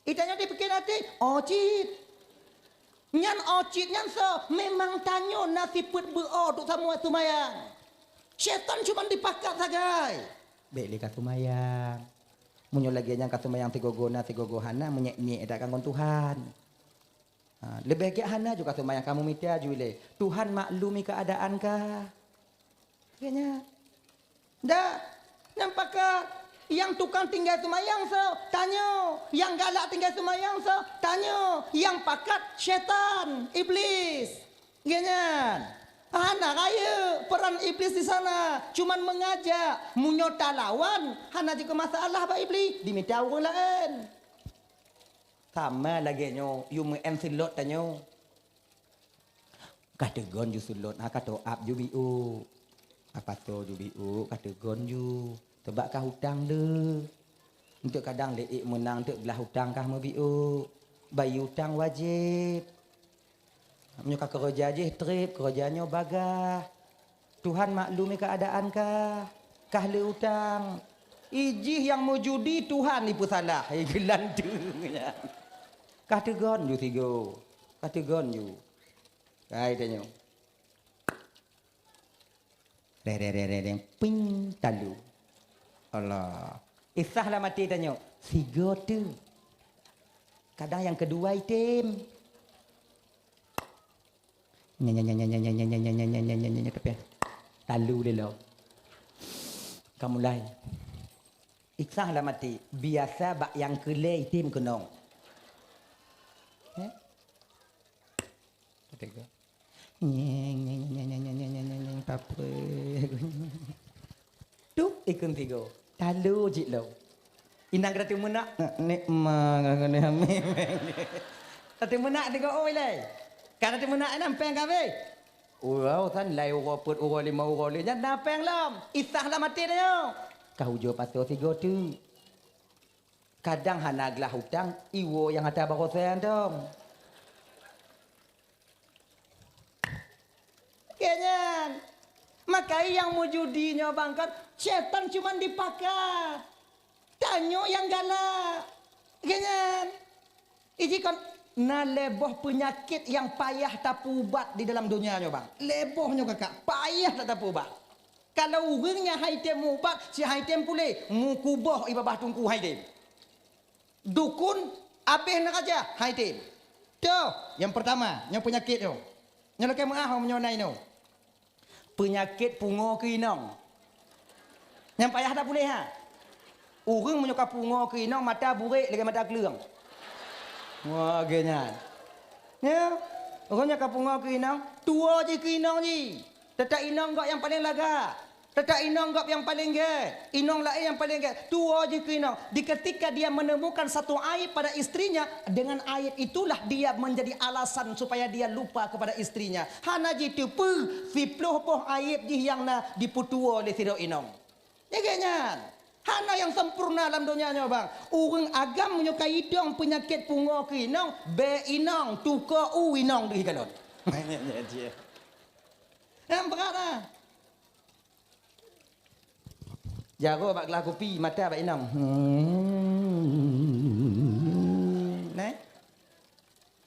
Itanyoe dipike até, oh cit. Nyan oh cit nyan soe? Memang tanyoe na sifeuet beu-o untuk samuai seumayang. Syaitan cuman dipakat sagai. Bék lé ka seumayang. Meunyoe lagée nyan ka seumayang sigoe-goe na sigoe-goe hana, meunyék-nyék that ka ngon Tuhan. Ha, leubeh gét hana ju ka seumayang, ka meumita ju ilée. Tuhan maklumi keuadaan kah. Gét nyan. Dah, nyang pakat, nyang tukang tinggai seumayang soe? Tanyoe. Nyang galak tinggai seumayang soe? Tanyoe. Nyang pakat syaitan, Iblis. Gét nyan. Hana rayeuk peran Iblis di sana, cuman mengajak. Meunyoe talawan, hana jeuet keu masalah bak Iblis, dimita ureuëng laén. Sama lagée nyoe, yue meu'en seulot tanyoe. Ka teugon ju seulot, ha, ka top up ju biôk. Ka pasoe ju biôk, ka teugon ju. Sabab ka utang le. Eunteuk kadang lé ék meunang, eunteuk glah utang kah meubiôk. Bayeue utang wajéb. Meunyoe ka keureuja jih treb, keureuja nyoe bagah. Tuhan maklumi keuadaan kah, kah le utang. Ijih nyang meujudi Tuhan ipeusalah, geulanteue nyan. Kah teugon ju sigoe, kah teugon ju. Hai tanyoe. Re, re, re, re, re, ping, talu. Allah. Isah lam até tanyoe, sigoe teuh. Kadang nyang keudua item. Nya, nya, nya, nya, tapi talu lé lom. Ka mulai. Isah lam até, biasa bak nyang keulhèe item keunong. Eh? Kata gua. Nyeng, nyeng, nyeng, nyeng, papa. Tup, ikun tigo. Lalu jih lom. Inong ka teumeunak, nek ma ngon hamé. Ka teumeunak tiga oi lé. Ka teumeunak inong péng ka habéh. Uroe san lai uroe peuet uroe lima uroe lé nyan na péng lom. Isah lam até tanyoe. Ka ujoe pasoe sigoe teuk. Kadang hana glah utang, iwoe nyang ata baroe seuang dong. Keu nyan. Maka nyang meujudi nyoe bang kan, syaitan cuman dipaka. Tanyoe nyang galak. Keu nyan. Iji kon na lhée boh peunyakét nyang payah tapeuubat di dalam donya nyoe bang. Lhée boh nyoe kakak, payah that tapeuubat. Kalau ureuëng nyang hai tem ubat, si hai tem puléh, meukuboh i babah teungku hai tem. Dukun abéh neuraja hai tem. Toh, nyang peurtama, nyang peunyakét nyoe. Nyoe lakée meuáh meunyoe na inoe. Peunyakét pungoe keu inong. Nyang payah that puléh ha. Ureuëng meunyoe ka pungoe keu inong mata burék lagée mata kleueng. Wah, lagée nyan. Ya, ureuëng nyang ka pungoe keu inong, tuwoe jih keu inong jih. Teutap inong gob nyang paleng lagak. Teutap inong gob nyang paleng gét. Inong laén nyang paleng gét. Tuwoe jih keu inong. Di ketika dia menemukan satu aib pada istrinya, dengan aib itulah dia menjadi alasan supaya dia lupa kepada istrinya. Hana jiteupeue siploh boh aib jih nyang na dipeutuwoe lé sidroe inong. Nyang gét nyan. Hana nyang sempurna lam donya nyoe bang. Ureuëng agam meunyoe ka idong peunyakét pungoe keu inong, bék inong, tukoe u inong deuh kalon. Nyang brat ah. Jaroe bak glah kupi, mata bak inong. Hmm. Neh.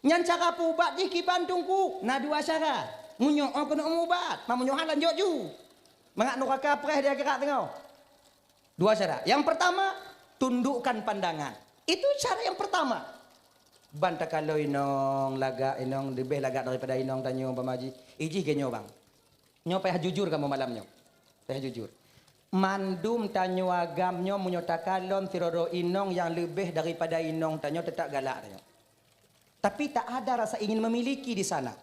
Nyan cara peuubat jih kiban teungku. Na dua cara. Meunyoe oh keuneuk meuubat, ma meunyoe hana lanjut ju. Mangat nuraka preh di akhirat teungoh. Dua cara. Yang pertama, tundukkan pandangan. Itu cara yang pertama. Ban takalon inong lagak, inong leubeh lagak daripada inong tanyoe bamaji. Ijih geunyoe bang. Nyoe payah jujur kamoe malam nyoe. Payah jujur. Mandum tanyoe agam nyoe meunyoe takalon sidroe inong nyang leubeh daripada inong tanyoe teutap galak tanyoe. Tapi tak ada rasa ingin memiliki di sana.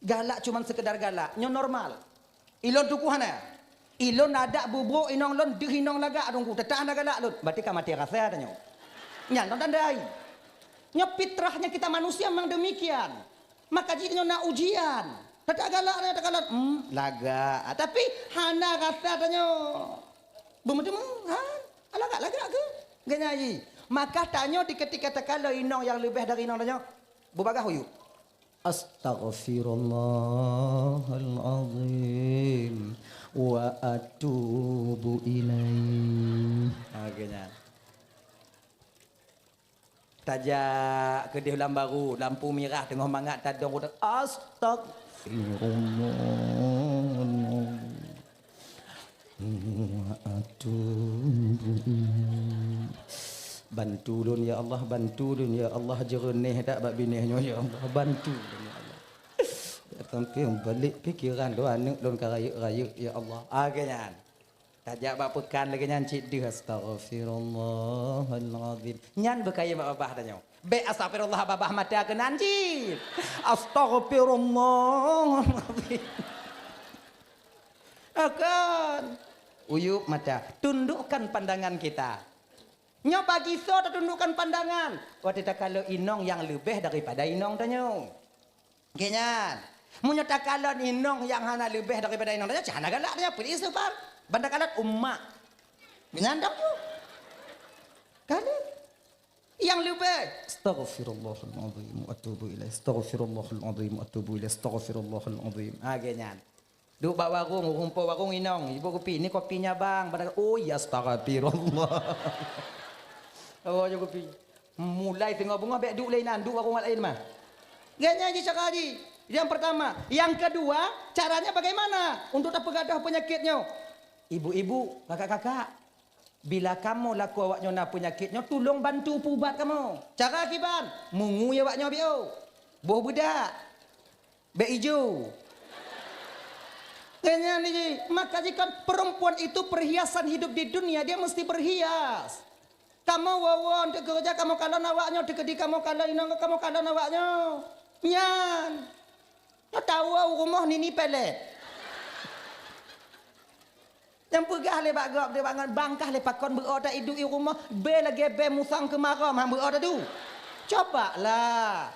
Galak cuman sekedar galak, nyoe normal. Ilôn tuku hana. Ilôn adak bubrok inong lôn deuh inong lagak dongku, teutap hana galak lôn. Berarti ka maté rasa tanyoe. Nyan lôn tandai. Nyoe fitrahnya kita manusia memang demikian. Maka jih nyoe na ujian. Teutap galak nyoe takalon, hmm, lagak. Tapi hana rasa tanyoe. Beumeuteumé, ha? Lagak-lagak keu? Geuhnyan jih. Maka tanyoe di ketika takalon inong nyang leubeh dari inong tanyoe, beubagaih uyueb. Astaghfirullahalazim wa atubu ilaih. Ha, geuhnyan. Tajak keudeh lam baru, lampu mirah teungoh mangat tadong udah, "Astagfirullahaladzim. Wa atubu ilaih." Bantu lôn ya Allah, bantu lôn ya Allah, jeureuneh dak bak binéh nyoe ya Allah, bantu lôn ya Allah. Sampai balik pikiran lôn, aneuk lôn ka rayeuk-rayeuk ya Allah. Ah, geuhnyan. Tajak bak peukan lagée nyan cit deuh, "Astaghfirullahalazim." Nyan beukayém bak babah tanyoe. Bék astaghfirullah babah mata keunan cit. Astaghfirullahalazim. Akan. Uyueb mata. Tundukkan pandangan kita. Nyoe bagi soe tatundukkan pandangan? Watée takalon inong nyang leubeh daripada inong tanyoe. Geuhnyan. Meunyoe takalon inong nyang hana leubeh daripada inong tanyoe, cit hana galak tanyoe, peue istighfar. Ban takalon umak. Geuhnyan dong tu. Kalon. Nyang leubeh, "Astaghfirullahalazim wa atubu ilaih. Astaghfirullahalazim wa atubu ilaih. Astaghfirullahalazim." Ah, geuhnyan. Duek bak warong, ureuëng po warong inong, "Ibu kupi, ni kopinya bang." Ban takalon, "Oh ya, astaghfirullah." Oh, ya kupi. Mulai teungoh beungoh bék duek lé inan, duek warong laén mah. Geuhnyan jih cara jih. Yang pertama. Yang kedua, caranya bagaimana untuk tapeugadôh peunyakét nyoe? Ibu-ibu, kakak-kakak, bila kamoe lakoe awaknyoe na peunyakét nyoe, tulông bantu peuubat kamoe. Cara kiban? Meungui awaknyoe biôh. Boh beudak. Bék ijo. Geuhnyan jih, maka jih kan perempuan itu perhiasan hidup di dunia, dia mesti berhias. Kamoe woe-woe untuk keureuja, kamoe kalon awaknyoe, teukeudi kamoe kalon inong, kamoe kalon awaknyoe. Nyan. Nyoe tawoe u rumoh nini pelet. Nyang peugah lé bak gob, bak ngon bangkah lé pakon beuo ta iduek i rumoh, bèe lagèe bèe musang keumarôm han beuo ta du. Coba lah.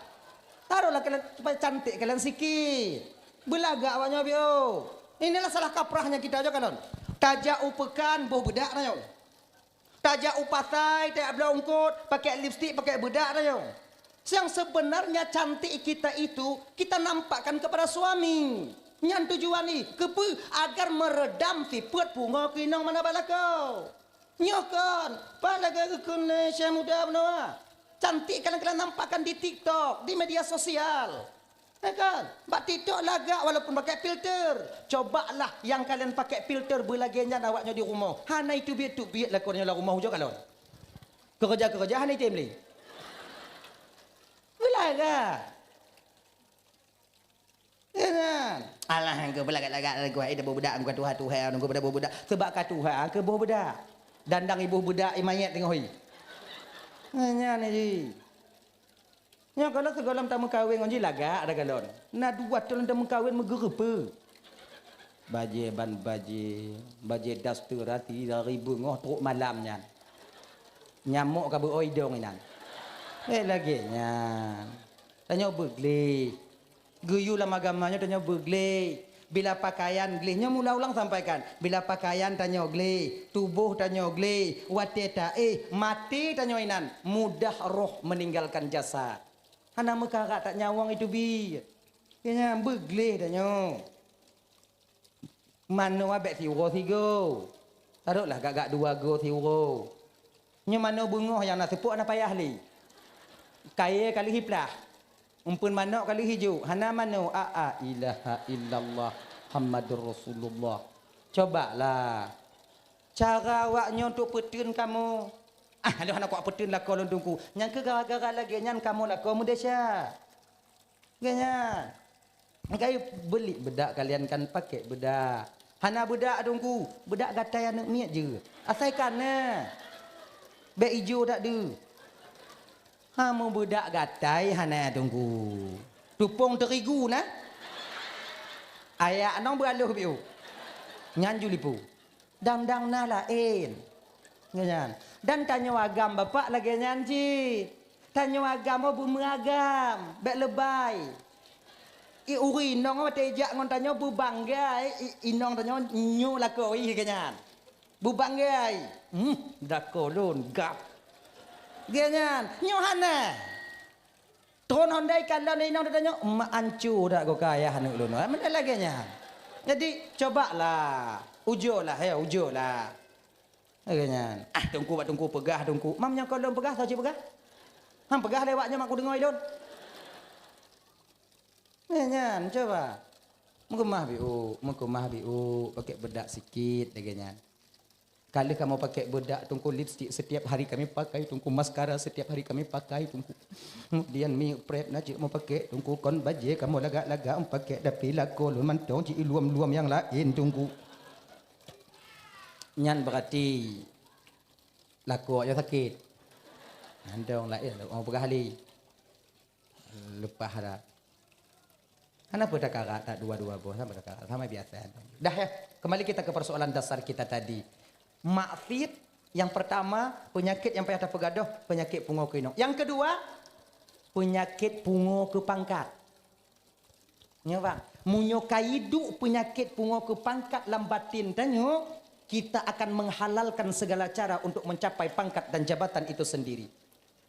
Tarolah kalian supaya cantik kalian sikit. Beulagak awak nyoe beuo. Inilah salah kaprahnya kita jo kalon. Tajak u peukan boh beudak tanyoe. Tajak u pasai, tajak bloe eungkôt, pakai lipstik, pakai beudak tanyoe. Yang sebenarnya cantik kita itu kita nampakkan kepada suami. Nyan tujuan ih, keupeue? Agar meredam sifeuet pungo keuinong mana bak lakoe. Nyoe kon, pat lagèe geukheun lé Syekh Muda Benoa. Cantik kadang-kadang nampakkan di TikTok, di media sosial. Ya kan? Bak TikTok lagak walaupun pakai filter. Cobalah yang kalian pakai filter beulagèe nyan awak nyoe di rumoh. Hana itubiet-tubiet lakoe nyoe lam rumoh ujoe kalon. Keureuja-keureuja hana item lé. Beulagak. Ya kan? Alah, engkau beulagak-lagak lagu ai dah beubedak engkau tuha-tuha engkau pada beubedak. Sebab ka tuha keu boh bedak. Dandang iboh bedak i manyét teungoh i. Nyan ji. Nyoe kalau sigohlom tameukawen ngon jih lagak ada galon. Na dua thôn tameukawen meugeureupe. Bajèe ban bajèe, bajèe daster hati dari beungoh trok malam nyan. Nyamok ka beuoi dong inan. Eh lagèe nyan. Tanyoe beugleh. Geuyue lam agama nyoe tanyoe beugleh. Bila pakaian gleh nyoe mula ulang sampaikan. Bila pakaian tanyoe gleh, tuboh tanyoe gleh, watèe taéh, maté tanyoe inan mudah roh meninggalkan jasad. Hana meukarat that nyawöng itubiet. Nyan beugleh tanyoe. Manoe bèk siuroe sigoe. Tarotlah gak-gak dua goe siuroe. Nyoe manoe beungoh nyang na seupôt hana payah lé. Kayèe ka lheueh iplah. Umpeuen manok ka lheueh ijok. Hana manoe. A a ilaha illallah Muhammadur Rasulullah. Cobalah. Cara awak nyoe untuk peuteun kamoe. Ah, lôn hana kuat peuteun lakoe lôn Teungku. Nyang keu gara-gara lagèe nyan kamoe lakoe meudesya. Lagèe nyan. Kai beulit beudak kalian kan pakai beudak. Hana beudak Teungku, beudak gatai aneuk miet jeuet. Asai ka na. Bèk ijo that deuh. Ha meubeudak gatai hana Teungku. Tupông terigu na. Ayak nong beuraloh biôh. Nyan ju lipu. Dang-dang na laén. Nyan. Dan tanyoe agam Bapak lagèe nyan cit. Tanyoe agam oh beumeuagam, bèk leubèi. I ureueng inong watèe ijak ngon tanyoe beubanggai, i, inong tanyoe nyoe lakoe ih lagèe nyan. Beubanggai. Hmm, lakoe lôn gap. Lagèe nyan, nyoe hana. Tron hondai kalon inong tanyoe, mak anco dak goka ayah aneuk lôn. Meunan lagèe nyan. Jadi, cobalah. Ujolah, ya, ujolah. Lagèe nyan. Ah, Teungku bak Teungku peugah, Teungku. Mam nyang kon lôn peugah, soe cit peugah? Ham peugah lé awak nyoe mak kudeungoe lôn. Lagèe nyan, coba. Meukeumah biuk, meukeumah biuk, pakai beudak sikit lagèe nyan. Ka lheueh kamoe pakai beudak Teungku, lipstik setiap hari kami pakai Teungku, maskara setiap hari kami pakai Teungku. Kemudian mi prep na cit meupakai Teungku, kon bajèe kamoe lagak-lagak meupakai, tapi lakoe lôn mantong cit iluem-luem nyang laén Teungku. Nyan berarti lakoe nyoe sakét. Mantong laén, oh, peugah lé. Leupah dah. Kenapa takarat tak dua-dua boh? Sama takarat, sama biasa. Dah ya, kembali kita ke persoalan dasar kita tadi. Maksiat yang pertama, penyakit yang payah tapeugadôh, penyakit pungo keuinong. Yang kedua, penyakit pungo keu pangkat. Nyoe bang, meunyoe ka iduek penyakit pungo keu pangkat lam batin tanyoe, kita akan menghalalkan segala cara untuk mencapai pangkat dan jabatan itu sendiri.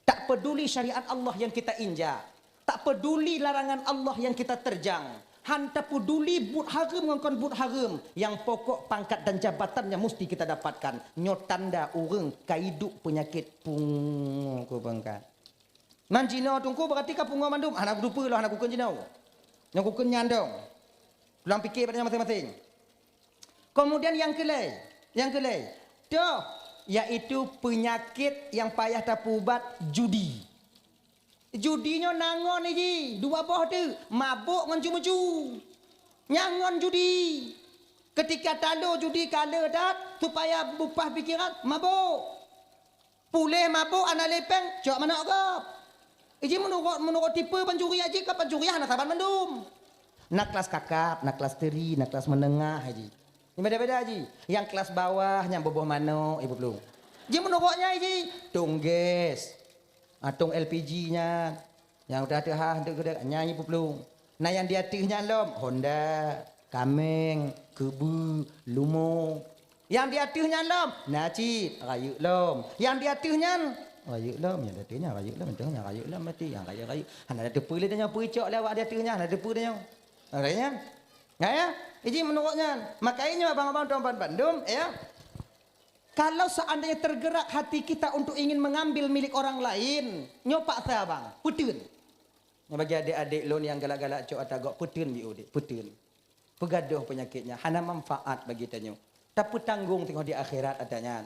Tak peduli syariat Allah yang kita injak, tak peduli larangan Allah yang kita terjang, han tapeduli buet hareuem ngon kon buet hareuem, nyang pokok pangkat dan jabatannya musti kita dapatkan. Nyoe tanda ureueng ka iduek peunyakét pungo keu pangkat. Nan jinoe Teungku berarti ka pungo mandum. Hana kuteupeu lôn, hana kukheun jinoe. Nyang kukheun nyan dong. Tulang pike bak nyan maséng-maséng. Kemudian nyang keulhèe, nyang keulhèe, toh, yaitu peunyakét nyang payah tapeuubat, judi. Judi nyoe na ngon jih, dua boh teuk, mabök ngon ju-meuju. Nyan ngon judi. Ketika talo judi ka le that, supaya beupah pikeran, mabök. Puléh mabök hana lé péng, cok manok gob. Iji meunurot, meunurot tipe pancuri aji ka pancuri hana saban mandum. Na kelas kakap, na kelas teri, na kelas menengah aji. Beda-beda ji. Nyang kelas bawah nyang boboh manok ibu plueng. Ji meunurot nyan ji, tong gas. Ah, tong L P G nyan. Nyang udah teuhah untuk geude nyan ibu plueng. Nah, nyang di ateueh nyan lom, honda, kameng, keubeue, leumo. Nyang di ateueh nyan lom, na cit, rayeuk lom. Nyang di ateueh nyan, rayeuk lom. Nyang di ateueh nyan, rayeuk lom. Nyang rayeuk lom mati, nyang rayeuk-rayeuk. Hana teupeu lé tanyoe, peucok lé awak di ateueh nyan, hana teupeu tanyoe. Rayeuk nyan. Nah, ya, iji meunurot nyan. Maka nyoe abang-abang tuan bandum, ya. Kalau seandainya tergerak hati kita untuk ingin mengambil milik orang lain, nyoe paksa abang, peuteun. Nyoe bagi adék-adék lôn nyang galak-galak cok ata gob, peuteun biôh deh, peuteun. Peugadôh peunyakét nyan, hana manfaat bagi tanyoe. Tapeutanggong teungoh di akhirat ata nyan.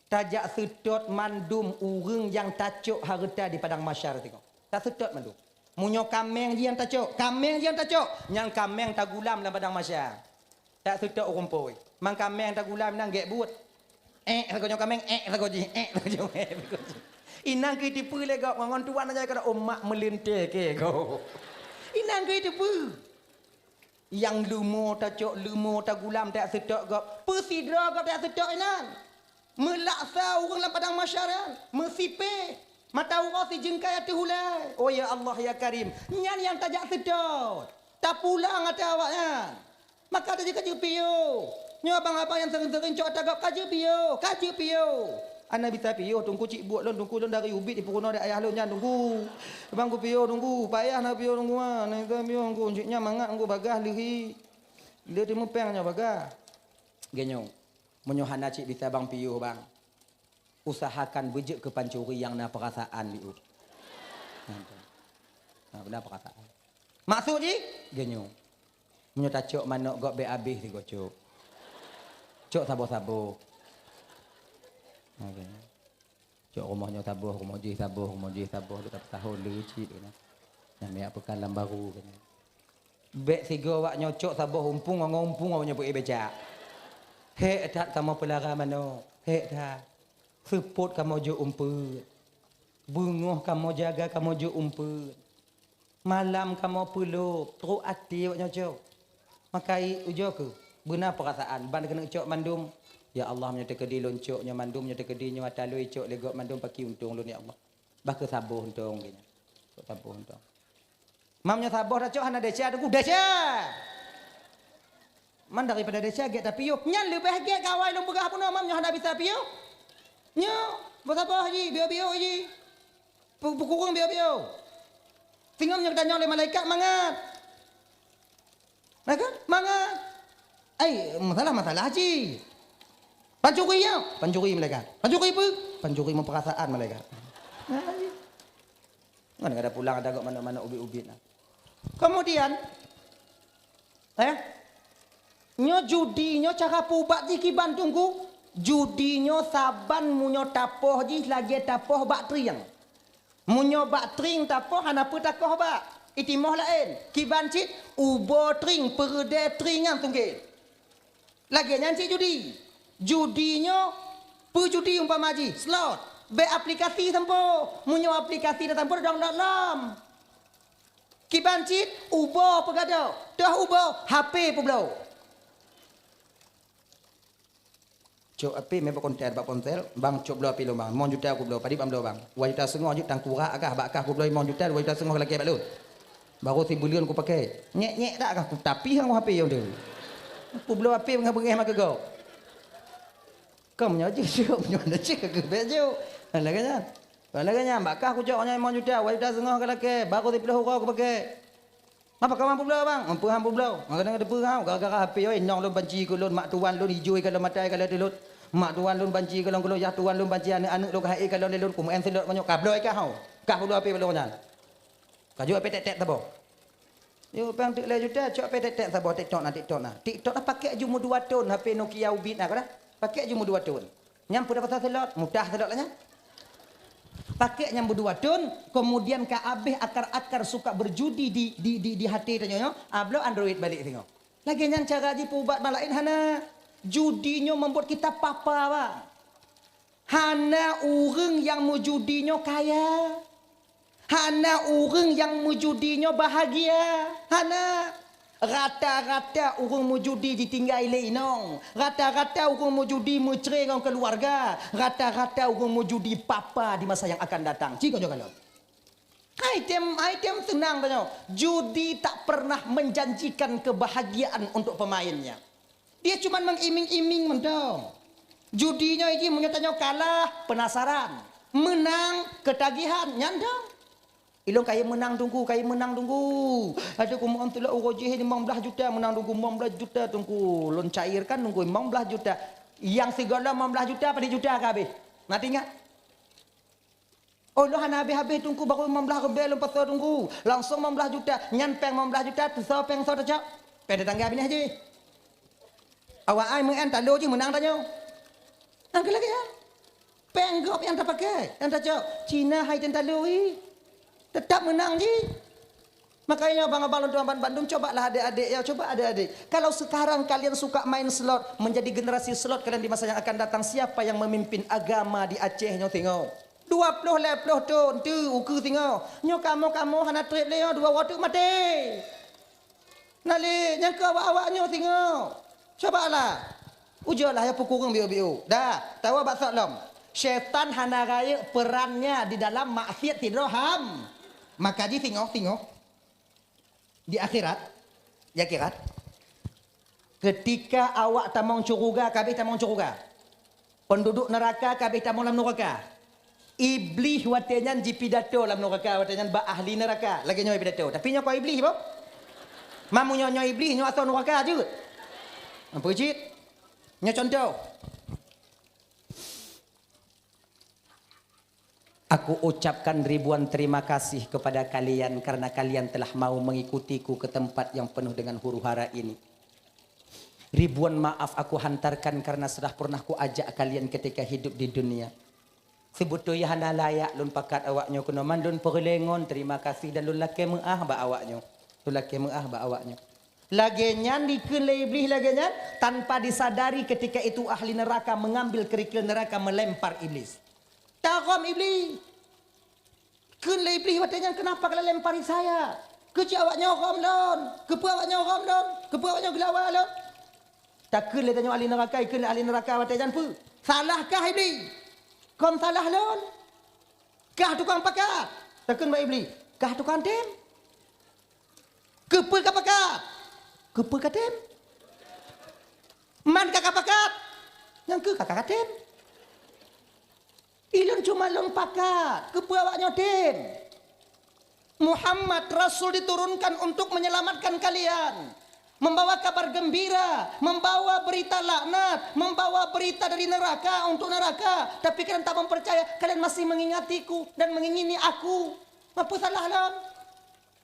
Tajak seutôt mandum ureuëng nyang tacok hareuta di padang mahsyar teungoh. Taseutôt mandum. Meunyoe kameng jih nyang tacok, kameng jih nyang tacok, nyang kameng tagulam lam padang mahsyar. Taseutôt ureuëng phôi. Mang kameng tagulam inan gét buet. Ék sagoe nyoe kameng, ék sagoe jih, ék sagoe jih, ék sagoe jih. Inan keu tipu lé gob ngon tuan aja keunoe umat meulintèe keu gob. Inan keu tipu. Nyang leumo tacok, leumo tagulam taseutôt gob, peusidroe gob taseutôt inan. Meulaksa ureuëng lam padang mahsyar nyan, meusipéh, mata uroe sijeungkai ateueh ulée. Oh ya Allah ya Karim, nyan nyang tajak seutôt, tapulang ata awaknyan. Maka tajak kajeuet piôh. Nyoe abang-abang nyang seuring-seuring cok ata gob, kajeuet piôh, kajeuet piôh. Hana bisa piôh, Teungku, cit buet lôn, Teungku, lôn dari ubit di peurunoe di ayah lôn nyan, Teungku. Bang kupiôh, Teungku, payah na piôh, Teungku, ah. Hana bisa piôh, Teungku, cit nyan mangat, Teungku, bagaih leuhi. Lé teumupeng nyoe bagaih. Geunyoe, meunyoe hana cit bisa bang piôh, bang, usahakan beujeuet keu pancuri nyang na peurasaan, Liup. Nah, beuna peurasaan. Maksud jih, geunyoe. Meunyoe tacok manok gob bèk abéh sigoe cok. Cok saboh-saboh. Nah, geunyoe. Cok rumoh nyoe saboh, rumoh jih saboh, rumoh jih saboh, leuka peusahôn lé cit, geunyoe. Nyang miyak peukan lam baru, geunyoe. Bèk sigoe awak nyoe cok saboh umpung, ngon umpung awak nyoe peuék becak. Hék that kamoe peulara manok, hék that. Seupôt kamoe jok umpeuet. Beungoh kamoe jaga kamoe jok umpeuet. Malam kamoe peulop, trok até awak nyoe cok. Maka i ujoe keuh, beuna peurasaan, ban keuneuk cok mandum. Ya Allah, meunyoe teukeudi lôn cok nyoe mandum, meunyoe teukeudi nyoe ata lôn cok lé gob mandum, pakri untông lôn, ya Allah. Bah kheueh saboh untông, geunyoe. Cok saboh untông. Mam nyoe saboh tacok hana desya, Teungku, desya! Man daripada desya gét tapiôh, nyan leubeh gét kawai lôn peugah bunoe, mam nyoe hana bisa piôh. Nyoe, beusaboh jih, biôh-biôh jih. Peu-, peukureueng biôh-biôh. Singoh nyoe geutanyong lé malaikat mangat. Nah kan? Mangat. Ai, masalah-masalah cit. Pancuri nyoe, pancuri malaikat. Pancuri peue? Pancuri meupeurasaan malaikat. Nah, ngon kada pulang ada gok manok-manok ubit-ubit nah. Kemudian, eh, nyoe judi nyoe cara peuubat jih kiban Teungku. Judi nyoe saban meunyoe tapoh jih lagèe tapoh bak trieng. Meunyoe bak trieng tapoh hana peue takoh bak, itimoh laén. Kiban cit ubo trieng, peureudée trieng nyan sungkét. Lagèe nyan cit judi. Judi nyoe peue judi umpama jih, slot. Bèk aplikasi sampoe. Meunyoe aplikasi tasampoe download lom. Kiban cit ubo peugadôh, toh ubo H P peubloe. Cok H P meunan bak konten bak ponsel, bang cok bloe H P lôn bang, limong juta kubloe, padit ban bloe bang. Dua juta seungoh jeuet tangkurak kah, bak kah kubloe limong juta, dua juta seungoh lakèe bak lôn. Baru sibuleuen kupakèe. Nyek-nyek dak kah kutapi hang H P nyoe tu. Kubloe H P beungèh-beungèh mah keu gob. Kau meunyoe jeuet jok, meunyoe hana jeuet keu bèk jok. Lagèe nyan. Lagèe nyan, bak kah kujok nyan limong juta, dua juta seungoh ka lakèe, baru siplôh uroe kupakèe. Apa kawan peubloe bang? Peue han peubloe? Kadang-kadang teupeue hau, gara-gara H P, oi, inong lôn banci keu lôn, mak tuan lôn ijôi kalon mata kalon teulot. Mak tuan lôn banci kalon keu lôn, yah tuan lôn banci aneuk-aneuk lôn ka hai kalon lé lôn, kumeu'en seulot meunyoe ka bloe kah hau. Kah peubloe H P bak lôn nyan. Ka jok H P tek-tek saboh. Yo, pang teuk lhèe juta, cok H P tek-tek saboh, TikTok na, TikTok na. TikTok na pakèk ju meudua thon, H P Nokia ubit na ka dah. Pakèk ju meudua thon. Nyan peue dah pasal seulot, mudah seulot lah nyan. Pakèk nyang meudua thon, kemudian ka abéh akar-akar suka berjudi di, di, di, di até tanyoe nyoe, ah, bloe Android balek singoh. Lagèe nyan cara jih peuubat ban laén hana. Judi nyoe membuat kita papa, bang. Hana ureueng nyang meujudi nyoe kaya. Hana ureueng nyang meujudi nyoe bahagia. Hana. Rata-rata ureuëng meujudi jitinggai lé inong. Rata-rata ureuëng meujudi meucre ngon keuluwarga. Rata-rata ureuëng meujudi papa di masa nyang akan datang. Ci ngon nyoe kalon. Hai tem, hai tem seunang tanyoe. Judi tak pernah menjanjikan kebahagiaan untuk pemainnya. Dia cuma mengiming-iming mantong. Judi nyoe jih meunyoe tanyoe kalah, penasaran. Menang, ketagihan, nyan dong. Ilong kayém meunang Teungku, kayém meunang Teungku. Aduh, kumoe tulak uroe jih limong blaih juta meunang Teungku, limong blaih juta Teungku. Lôn cairkan Teungku, limong blaih juta. Nyang sigohlom limong blaih juta, padum juta ka habéh. Na teuingat? Oh, lôn hana habéh-habéh Teungku, baru limong blaih ribèe lôn pasoe Teungku. Langsong limong blaih juta. Nyan péng limong blaih juta, teusoe péng soe tacok. Péng tetangga binéh jih. Awak ai meu'en talo jih meunang tanyoe. Nyang keu lagèe nyan. Péng gob nyang tapakai, nyang tacok. Cina hai ten talo ih. Tetap meunang jih. Makanya bang abang lôn tuan bandum, cobalah adik-adik ya, coba adik-adik. Kalau sekarang kalian suka main slot, menjadi generasi slot kalian di masa yang akan datang, siapa yang memimpin agama di Aceh nyoe tengok? Dua ploh lhèe ploh thon tu ukeue singoh. Nyoe kamoe-kamoe hana trép lé nyoe dua woe teuk maté. Nalé nyang keu awak-awak nyoe singoh. Cobalah. Ujoe lah ya peukureueng biôk-biôk. Dah, tawa bak sok lom. Syaitan hana rayeuk perannya di dalam maksiat sidroe ham. Maka jisingoh-singoh. Di akhirat, di akhirat, ketika awak tamong syeuruga, ka habéh tamong syeuruga. Penduduk neraka ka habéh tamong lam neraka. Iblih watèe nyan jipidato lam neraka, watèe nyan bak ahli neraka. Lagèe nyoe pidato. Tapi nyoe kon iblih, boh. Mamu nyoe, nyoe iblih, nyoe asoe neraka jeuet. Apa cit? Nyoe contoh. Aku ucapkan ribuan terima kasih kepada kalian karena kalian telah mau mengikutiku ke tempat yang penuh dengan huru-hara ini. Ribuan maaf aku hantarkan karena sudah pernah kuajak kalian ketika hidup di dunia. Seubeutôi hana layak lôn pakat awak nyoe keunoe, man lôn peureulèe ngon terima kasih dan lôn lakèe meu'ah bak awak nyoe. Lôn lakèe meu'ah bak awak nyoe. Lagèe nyan dikheun lé Iblih lagèe nyan, tanpa disadari ketika itu ahli neraka mengambil kerikil neraka melempar Iblis. Tagom Iblih. Kheun lé Iblih watèe nyan, "Kenapa kalian lempari saya? Keuci awak nyoe gom lôn? Keupeue awak nyoe gom lôn? Keupeue awak nyoe geulawa lôn?" Takheun lé tanyoe ahli neraka, ikheun lé ahli neraka watèe nyan peue? "Salahkah Iblih? Kon salah lôn? Kah tukang pakat?" Takheun bak Iblih, "Kah tukang tem? Keupeue ka pakat? Keupeue ka tem? Man ka ka pakat? Nyang keu ka ka tem?" Ilôn cuma lôn pakat, keupeue awak nyoe tem? Muhammad Rasul diturunkan untuk menyelamatkan kalian, membawa kabar gembira, membawa berita laknat, membawa berita dari neraka untuk neraka. Tapi kalian tak mau percaya, kalian masih mengingatiku dan mengingini aku. Apa salah lôn?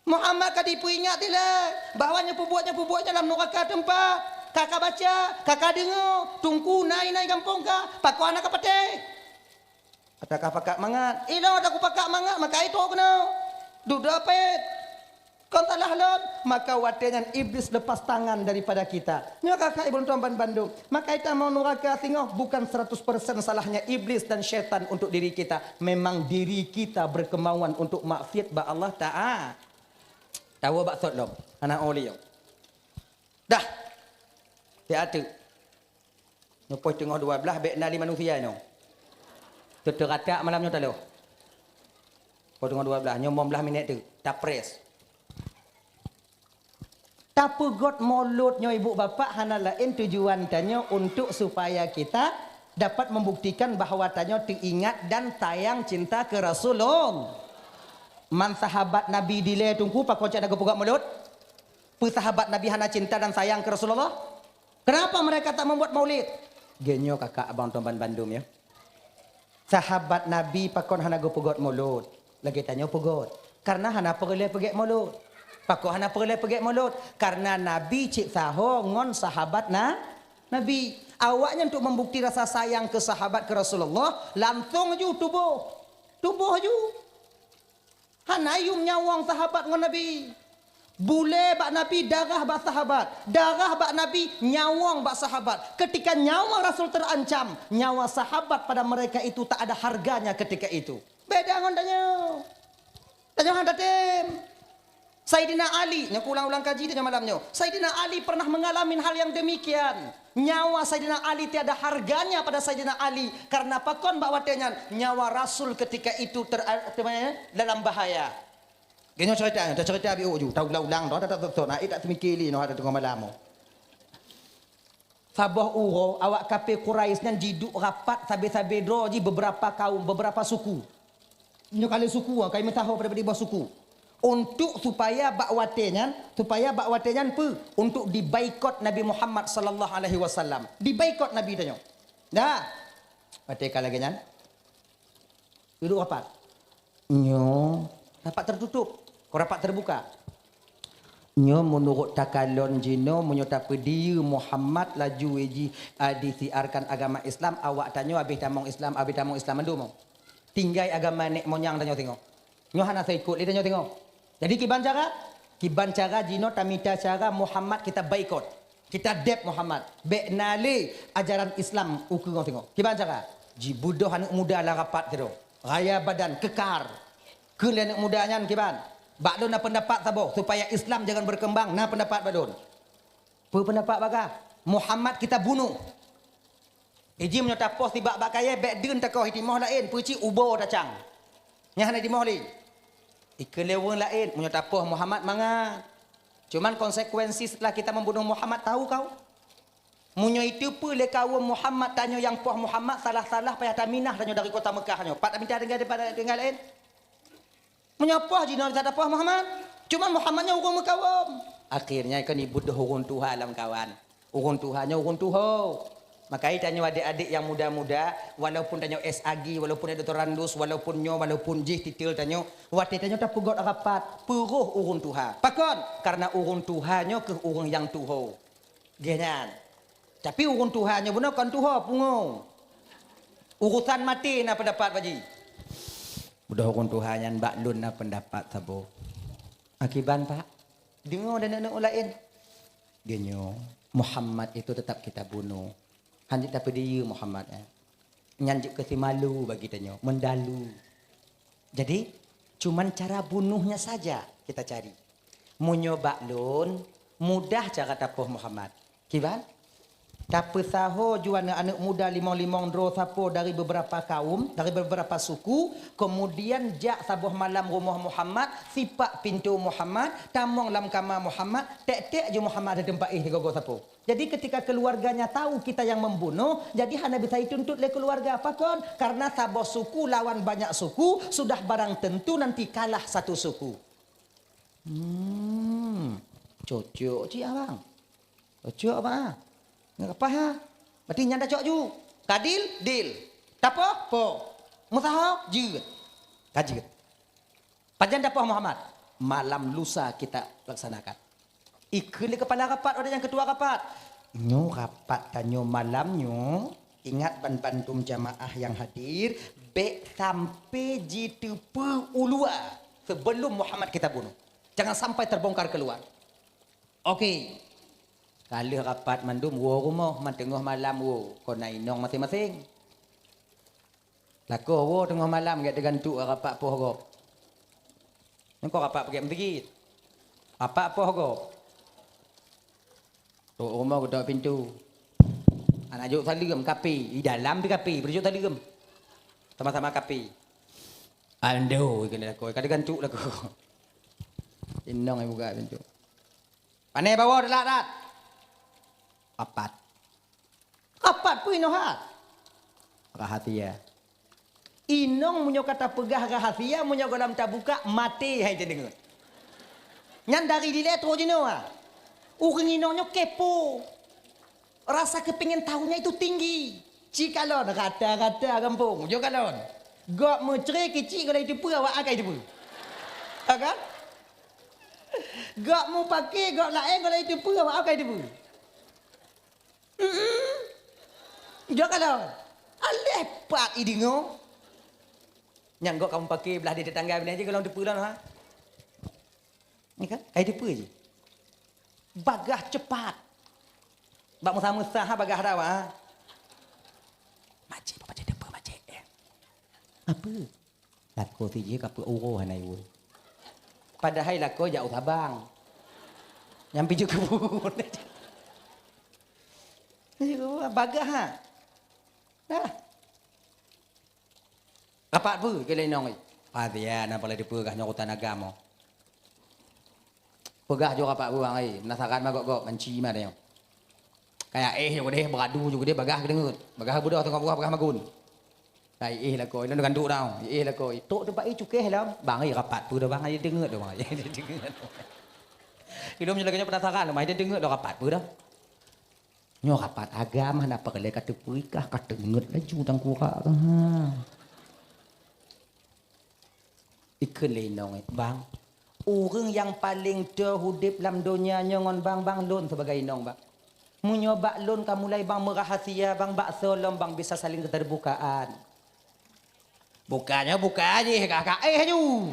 Muhammad ka jipeuingat ilèe bahwa nyoe peubuet, nyoe peubuet nyoe lam nuraka teumpat. Ka ka baca, ka ka deungoe, Teungku nai-nai gampông ka, pakon hana ka patéh. Ata ka pakat mangat, ilôn ata ku pakat mangat, maka itu keunoe. Dudoe pet. Kon salah lôn, maka watèe nyan Iblis lepas tangan daripada kita. Nyoe ka ka ibu tuan ban bandum. Maka ita mau nuraka singoh bukan seratus persen salahnya Iblis dan syaitan untuk diri kita. Memang diri kita berkemauan untuk maksiat bak Allah Taala. Tawoe bak sot lom, hana oleh. Dah. Siat teuk. Nyoe poh teungoh dua blaih bèk na lé manusia nyoe. Teuteuratak malam nyoe taloh. Poh teungoh dua blaih, nyoe limong blaih minèt teuk. Tapres. Tapeugöt mulod nyoe ibu bapak hana laén tujuan tanyoe untuk supaya kita dapat membuktikan bahwa tanyoe teuingat dan sayang cinta keu Rasulullah. Man sahabat Nabi dilèe teungku pakon cit hana geupeugöt mulod? Peue sahabat Nabi hana cinta dan sayang keu Rasulullah? Kenapa mereka tak membuat maulid? Geunyoe kakak abang tuan ban bandum ya. Sahabat Nabi pakon hana geupeugöt mulod? Lagèe tanyoe peugöt. Karena hana peureulèe peugèt mulod. Pakon hana peureulèe peugèt mulod? Karena Nabi cit saho ngon sahabat na, Nabi. Awaknyan untuk membukti rasa sayang keu sahabat keu Rasulullah, langsong ju tuboh. Tuboh ju. Hana yum nyawöng sahabat ngon Nabi. Bulèe bak Nabi, darah bak sahabat. Darah bak Nabi, nyawöng bak sahabat. Ketika nyawa Rasul terancam, nyawa sahabat pada mereka itu tak ada harganya ketika itu. Beda ngon tanyoe. Tanyoe han tatem. Saidina Ali, nyoe kuulang-ulang kaji tanyoe malam nyoe. Saidina Ali pernah mengalami hal yang demikian. Nyawa Saidina Ali tiada harganya pada Saidina Ali. Karena pakon bak watée nyan? Nyawa Rasul ketika itu ter-, ter-, dalam bahaya. Geutanyoe cerita, tacerita biôh ju. Taulang-ulang, tau, tau, tau, tau, na, eh, tak teumikir lé, noh, ada tengah malam. Saboh uroe, awak kafé Quraisy nyan jiduek rapat sabe-sabe droe jih beberapa kaum, beberapa suku. Nyoe kali suku, ah, kai meusaho pada-pada boh suku. Untuk supaya bak watée nyan, supaya bak watée nyan peue? Untuk dibaikot Nabi Muhammad sallallahu alaihi wasallam. Dibaikot Nabi tanyoe. Dah. Watée ka lagée nyan, duek rapat. Nyoe rapat tertutup, kon rapat terbuka. Nyoe meunurot takalon jinoe, meunyoe tapeudiyeu Muhammad laju jih, a, disiarkan agama Islam, awak tanyoe habéh tamong Islam, habéh tamong Islam mandum. Tinggai agama nek monyang tanyoe singoh. Nyoe hana seuikot lé tanyoe singoh. Jadi kiban cara? Kiban cara jinoe tamita cara Muhammad kita baikot. Kita deb Muhammad. Bék na lé ajaran Islam ukeue ngon singoh. Kiban cara? Jibeudôh aneuëk muda lam rapat keudroe. Raya badan, kekar. Kheun lé aneuëk muda nyan kiban? Bak lôn na peundapat saboh, supaya Islam jangan berkembang, na peundapat bak lôn. Peue peundapat bagah? Muhammad kita bunuh. Iji meunyoe tapoh sibak bak kayée, bék deun takoh i timoh laén, peucit ubo tacang. Nyan hana timoh lé. Ikeu lé ureuëng laén, meunyoe tapoh Muhammad mangat. Cuman konsekuensi setelah kita membunuh Muhammad, tahu kau? Meunyoe iteupeue lé kawöm Muhammad tanyoe nyang poh Muhammad, salah-salah payah taminah tanyoe dari kota Mekah nyoe. Pat taminah tinggai, tinggai laén? Meunyoe poh jinoe bisa tapoh Muhammad. Cuman Muhammad nyoe ureuëng meukawöm. Akhirnya kan ibeudôh ureuëng tuha lam kawan. Ureuëng tuha nyoe ureuëng tuho. Maka tanyoe adik-adik nyang muda-muda, walaupun tanyoe S A G, walaupun doktorandus, walaupun nyoe, walaupun jih titel tanyoe, watée tanyoe tapeugöt rapat, peuroh ureuëng tuha. Pakon? Karena ureuëng tuha nyoe keuh ureuëng nyang tuho. Geuh nyan. Tapi ureuëng tuha nyoe bunoe kon tuho, pungo. Urusan maté na peundapat, Pak Ji. Beudôh ureuëng tuha nyan, bak lôn na peundapat saboh. Akiban, Pak? Deungoe dan aneuk laén. Geuh nyoe, Muhammad itu tetap kita bunuh. Hana jeuet tapeudiyeu Muhammad, eh. Nyan jeuet keu simalu bagi tanyoe, meudalu. Jadi, cuman cara bunuhnya saja kita cari. Meunyoe bak lôn, mudah cara tapoh Muhammad. Kiban? Tapeusaho ju aneuk-aneuk muda limong-limong droe sapo dari beberapa kaum, dari beberapa suku, kemudian jak saboh malam rumoh Muhammad, sipak pintoe Muhammad, tamong lam kama Muhammad, tek-tek ju Muhammad di teumpat éh sigoe-goe sapo. Jadi ketika keluarganya tahu kita yang membunuh, jadi hana bisa dituntut lé keluarga. Pakon? Karena saboh suku lawan banyak suku, sudah barang tentu nanti kalah satu suku. Hmm, cocok cit abang. Cocok abang ah. Nggak apa ha. Berarti nyan dah cocok ju. Kadil, dil. Tapoh, poh. Meusaho, jeuet. Ka jeuet. Pajan tapoh Muhammad? Malam lusa kita laksanakan. Ikheun lé kepala rapat, ada nyang ketua rapat. Nyoe rapat tanyoe malam nyoe, ingat ban bandum jamaah yang hadir, bék sampai jiteupeue ulua sebelum Muhammad kita bunuh. Jangan sampai terbongkar keluar. Oke. Ka lheueh rapat mandum woe rumoh, man teungoh malam woe, kon na inong maséng-maséng. Lakoe woe teungoh malam gét teugantuk rapat poh gob. Nyan kon rapat peuget meuseujid. Rapat poh gob. Trok rumoh geutok pintoe. Hana jok saleuem, kape. Di dalam pi kape, beujok saleuem. Sama-sama kape. Ando, ikheun lakoe, ka teugantuk lakoe. Inong buka pintoe. Pane bawoe teulat that. Rapat. Rapat peue inoe that? Rahasia. Inong meunyoe ka tapeugah rahasia, meunyoe gohlom tabuka, maté hai teudeungoe. Nyan dari dilée trok jinoe ha. Ureuëng inong nyoe kepo. Rasa kepingin tahunya itu tinggi. Ci kalon rata-rata gampông, jok kalon. Gob meucre keucik gohlom iteupeue awak akai teupeue. Ha kan? Gob mupake, gob laén gohlom iteupeue awak akai teupeue. Mm-mm. Jok kalon. Aléh pat ideungoe. Nyang gob kamoe pake blah di tetangga binéh jih gohlom teupeue lom ha. Ni kan? Kai teupeue jih. Bagah cepat. Bak meusa-meusa ha bagah dawa ha. Makcik, pakcik teupeue makcik. Apa? Lakoe sijih ka peuet uroe hana iwoe. Padahai lakoe jak u Sabang. Nyang pijôh keu buku. Bagah, ha? Dah. Rapat peue keu lé inong, eh? Padia na peureulèe dipeugah nyoe urusan agama. Peugah ju rapat peue, bang, eh? Penasaran ma gop-gop, manci ma tanyoe. Kaya éh ju keudéh, beuradu ju keudéh, bagah keudeungeut. Bagah beudôh teungoh peugah, bagah magun. Kai éh lakoe, lôn ganduk tau. Éh lakoe, tok teumpat éh cukéh lom. Bang, eh, rapat peue dah, bang, eh, deungeut dah, bang, eh, deungeut. Ilôn nyoe lagèe nyoe penasaran, bang, eh, deungeut dah rapat peue dah. Nyoe rapat agam hana peureulèe ka teupeurikah, ka teungeut laju tangkurak ka, ha. Ikheun lé inong, eh, "Bang, ureueng nyang paleng toe udép lam donya nyoe ngon bang, bang, lôn sibagai inong, bang. Meunyoe bak lôn ka mulai, bang, meurahasia, bang, bak soe lom, bang, bisa saling keterbukaan." Bukannya buka jih, ka, ka, eh, ju.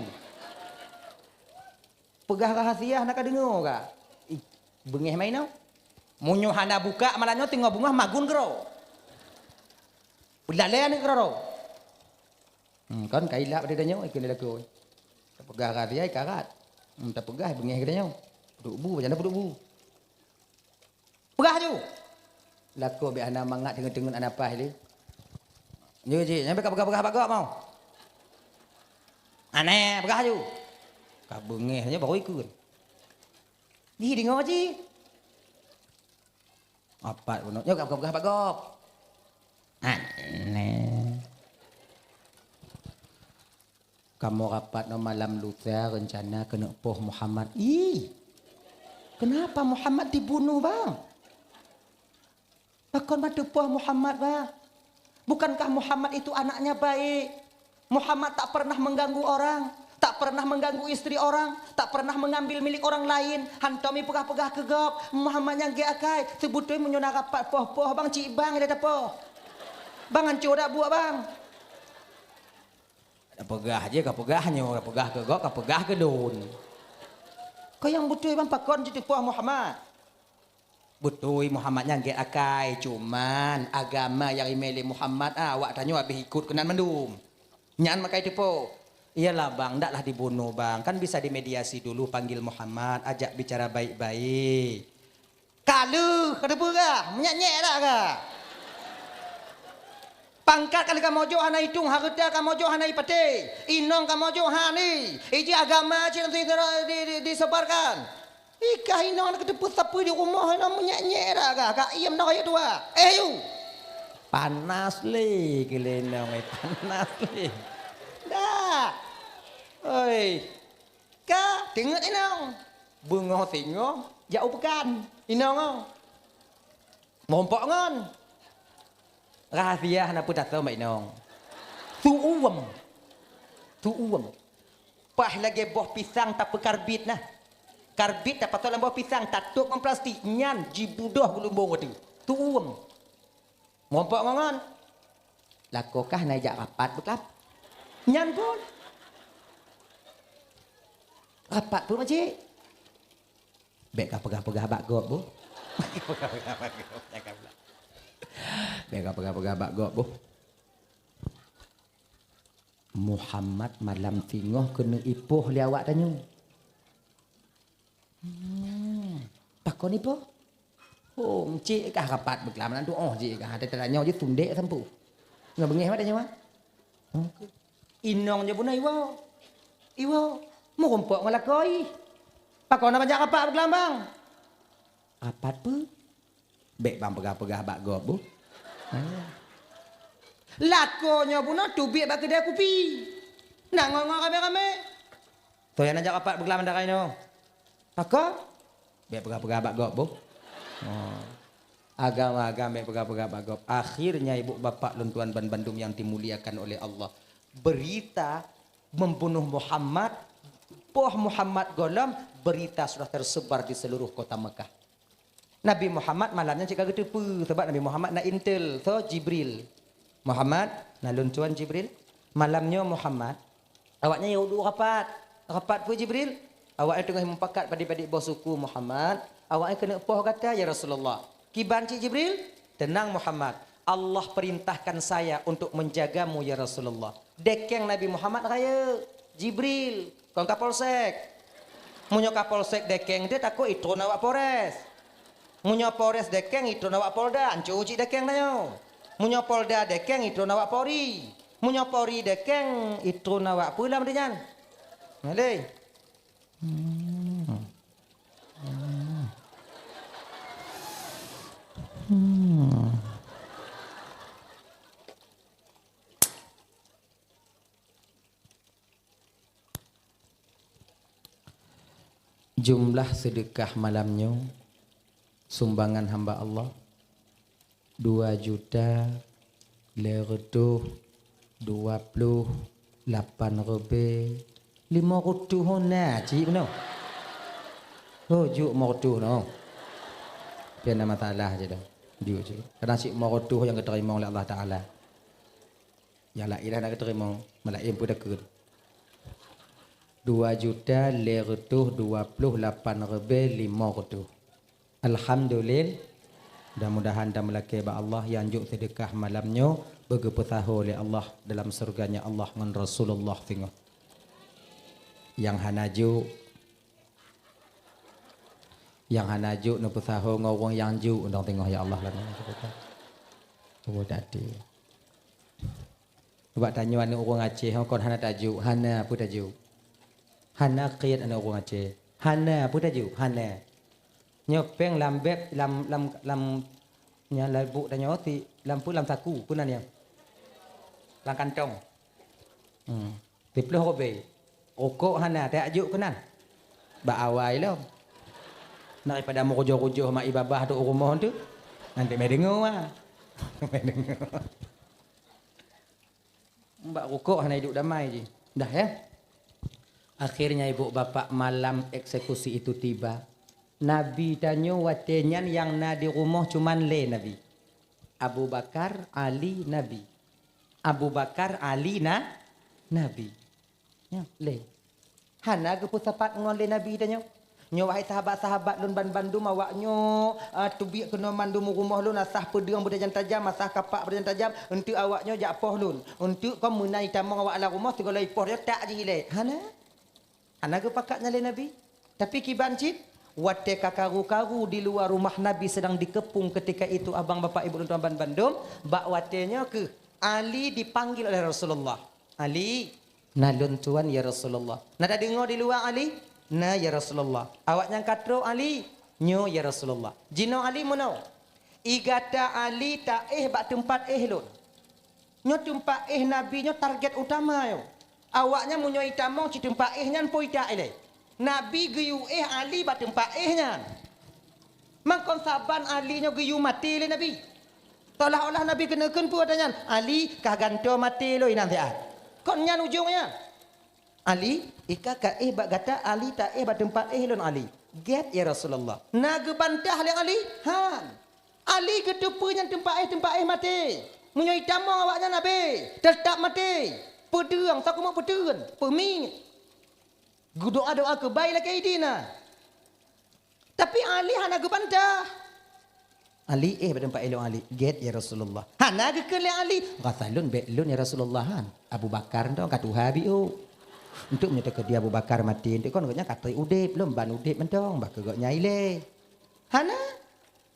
Peugah rahasia hana ka deungoe ka. Ih, beungéh ma inong. Meunyoe hana buka malam nyoe teungoh beungoh magun keudroe. Peulalé aneuk keudroe. Hmm, kon ka ilap di tanyoe, ikheun lé lakoe. Tapeugah rahasia ikarat. Hmm, tapeugah beungéh geutanyoe. Peuduek bu, bak janda peuduek bu. Peugah ju. Lakoe bèk hana mangat, teungeut-teungeut hana paih lé. Nyoe jih, nyan bèk ka peugah-peugah bak gob mau. Aneh, peugah ju. Ka beungéh nyoe baru ikheun. Jih deungoe jih. Apat bunoe, nyoe ka peugah-peugah bak gob. Aneh. Kamoe rapat nyoe malam lusa reuncana keuneuk poh Muhammad. Ih, kenapa Muhammad dibunuh, bang? Pakon ma teupoh Muhammad, bang? Bukankah Muhammad itu anaknya baik? Muhammad tak pernah mengganggu orang, tak pernah mengganggu istri orang, tak pernah mengambil milik orang lain. Hantom ipeugah-peugah keu gob, Muhammad nyang gèt akai. Seubeutôi meunyoe na rapat poh-poh, bang, cit bang ilèe tapoh. Bang, hanco dak buet, bang? Peugah jih, ka peugah nyoe, ka peugah keu gob, ka peugah keu lôn. Ka nyang beutôi, bang, pakon jiteupeue Muhammad? Beutôi Muhammad nyan gèt akai, cuman agama nyang imè lé Muhammad, ah, awak tanyoe habéh ikot keunan mandum. Nyan makajih teupeue. Iyalah, bang, ndaklah dibunuh, bang. Kan bisa dimediasi dulu, panggil Muhammad, ajak bicara baik-baik. Ka lheueh, ka teupeugah, meunyak-nyak dak ka? Pangkat ka lheueh kamoe jok hana itong, hareuta kamoe jok hana ipatéh, inong kamoe jok hana, ijih agama cit di, di, di, disebarkan. Ikah inong hana kateupeue sapeue di rumoh, inong meunyak-nyak dak ka? Ka iem dak rayeuk tuha? Eh, yu! Panas lé keu lé inong, eh, panas lé. Dak. Oi. Ka teungeut inong. Beungoh singoh jak u peukan. Inong oh. Meurumpok ngon. Rahasia hana peue tasoe bak inong. Su uem. Su uem. Paih lagèe boh pisang tapeukarbit nah. Karbit tapasoe lam boh pisang, tatôp ngon plastik, nyan jibudoh geulumbong ateueh. Su uem. Meurumpok ngon, ngon. Lakoe kah na jak rapat beuklam? Nyan phon. Rapat peue, Makcik? Bèk ka peugah-peugah bak gob, boh. Bèk ka peugah-peugah bak gob, boh. Muhammad malam singoh keuneuk ipoh lé awak tanyoe. Hmm, pakon ipoh? Oh, cit kah rapat beuklam, na tuoh cit kah, teutanyoe jih tundek sampue. Ngon beungéh mata nyoe. Hmm. Inong jih bunoe iwoe. Iwoe, meurumpok ngon lakoe. Pakon na bak jak rapat beuklam, bang? Rapat peue? Bèk bang peugah-peugah bak gob, boh. Lakoe nyoe bunoe teubiet bak keudè kupi. Na ngon-ngon ramé-ramé. Toh nyang na jak rapat beuklam dak inoe. Pakon? Bèk peugah-peugah bak gob, boh. Oh. Agam-agam bèk peugah-peugah bak gob. Akhirnya, ibu bapak lôn tuan ban bandum yang dimuliakan oleh Allah, berita membunuh Muhammad, poh Muhammad gohlom, berita sudah tersebar di seluruh kota Mekah. Nabi Muhammad malam nyan cit ka geuteupeue, sabab Nabi Muhammad na intel, soe? Jibril. "Muhammad, na lôn tuan Jibril. Malam nyoe Muhammad, awaknyan yue duek rapat." "Rapat peue Jibril?" "Awaknyan teungoh mupakat padit-padit boh suku Muhammad, awaknyan keuneuk poh gata ya Rasulullah." "Kiban cit Jibril?" "Tenang Muhammad, Allah perintahkan saya untuk menjagamu ya Rasulullah." Dekeng Nabi Muhammad rayeuk, "Jibril, kon Kapolsek." Meunyoe Kapolsek dekeng teuh takot itron awak Polres. Meunyoe Polres dekeng itron awak Polda, anco cit dekeng tanyoe. Meunyoe Polda dekeng itron awak Polri. Meunyoe Polri dekeng itron awak peue lam nyan. Malée. Hmm. Hmm. Hmm. Jumlah seudeukah malam nyoe, sumbangan hamba Allah, dua juta lhèe reutôh dua ploh lapan ribèe limong reutôh na cit bunoe. Oh, jok limong reutôh noh. Pian na masalah cit dah. Jok cit. Kadang cit limong reutôh nyang geuteurimong lé Allah Taala. Nyang laén dah na geuteurimong, malaén pun takheun. Dua juta lhèe reutôh dua ploh lapan ribèe limong reutôh. Alhamdulillah. Mudah-mudahan tameulakèe bak Allah nyang jok seudeukah malam nyoe beugeupeusaho lé Allah dalam syeuruga-Nya Allah ngon Rasulullah singoh. Nyang hana jok, nyang hana jok neupeusaho ngon ureueng nyang jok, dong teungoh ya Allah lagèe nyan. Cuba tati. Bak tanyoe aneuk ureueng Aceh, ho kon hana tajok, hana peue tajok. Hana kiet aneuk ureueng Aceh. Hana peue tajok, hana. Nyoe péng lam bèb, lam, lam, lam, nyan lam buk tanyoe ti, lam peue, lam saku, peue nan nyan? Lam kantong. Hmm. Siploh ribèe. Rukok hana, tajok keunan. Bak awai lom. Daripada meurujoh-rujoh mak i babah tu u rumoh tu. Nanti mé deungoe, ah. Mé deungoe. Bak rukok hana iduek damai jih. Dah, ya? Akhirnya, ibu bapak, malam eksekusi itu tiba. Nabi tanyoe watèe nyan nyang na di rumoh cuman lé Nabi. Abu Bakar, Ali, Nabi. Abu Bakar, Ali, na, Nabi. Nyan, lé. Hana geupeusapat ngon lé Nabi tanyoe. Nyoe, wahai sahabat-sahabat lôn banmandum, awaknyoe, ah, teubiet keunoe mandum u rumoh lôn, asah peudeueng beutajam-tajam, asah kapak beutajam-tajam, eunteuk awaknyoe jak poh lôn. Eunteuk kon meunan itamong awak lam rumoh, sigohlom ipoh nyoe tak jih ilèe. Hana. Hana geupakat nyan lé Nabi. Tapi kiban cit, watèe ka karu-karu di luwa rumoh Nabi sedang dikepung ketika itu, abang bapak ibu lôn tuan banmandum, bak watèe nyoe keuh Ali dipanggil oleh Rasulullah. "Ali, na lôn tuan, ya Rasulullah." "Na tadeungoe di luwa, Ali?" "Na, ya Rasulullah." "Awaknyan ka trok, Ali?" "Nyoe, ya Rasulullah." Jinoe Ali meunoe, "I gata Ali taéh bak teumpat éh lôn." Nyoe teumpat éh Nabi nyoe target utama nyoe. Awaknyan meunyoe itamong cit teumpat éh nyan po itak ilèe. Nabi geuyue éh Ali bak teumpat éh nyan. Mangkon saban Ali nyoe geuyue maté lé Nabi. Seolah-olah Nabi keuneuk kheun peue ata nyan, "Ali, kah gantoe maté lôn inan siat." Kon nyan ujong nyan. "Ali, i ka ka éh bak gata, Ali taéh bak teumpat éh lôn, Ali." "Gèt, ya Rasulullah." Na geubantah lé Ali? Han. Ali geuteupeue nyan teumpat éh, teumpat éh maté. Meunyoe itamong awaknyan habéh, teutab maté. Peudeueng, sakumeuet peuteuen, peumiet. Geudoa-doa keubai lakèe idin na. Tapi Ali hana geubantah. "Ali, éh bak teumpat éh lôn, Ali." "Gèt, ya Rasulullah." Hana geukheun lé Ali, "Rasa lôn bèk lôn, ya Rasulullah, han. Abu Bakar nyoe ka tuha biôh. Eunteuk meunyoe teukeudi Abu Bakar maté, eunteuk kon gobnyan ka trép udép, lôn ban udép mantong, bah keu gobnyan ilèe." Hana.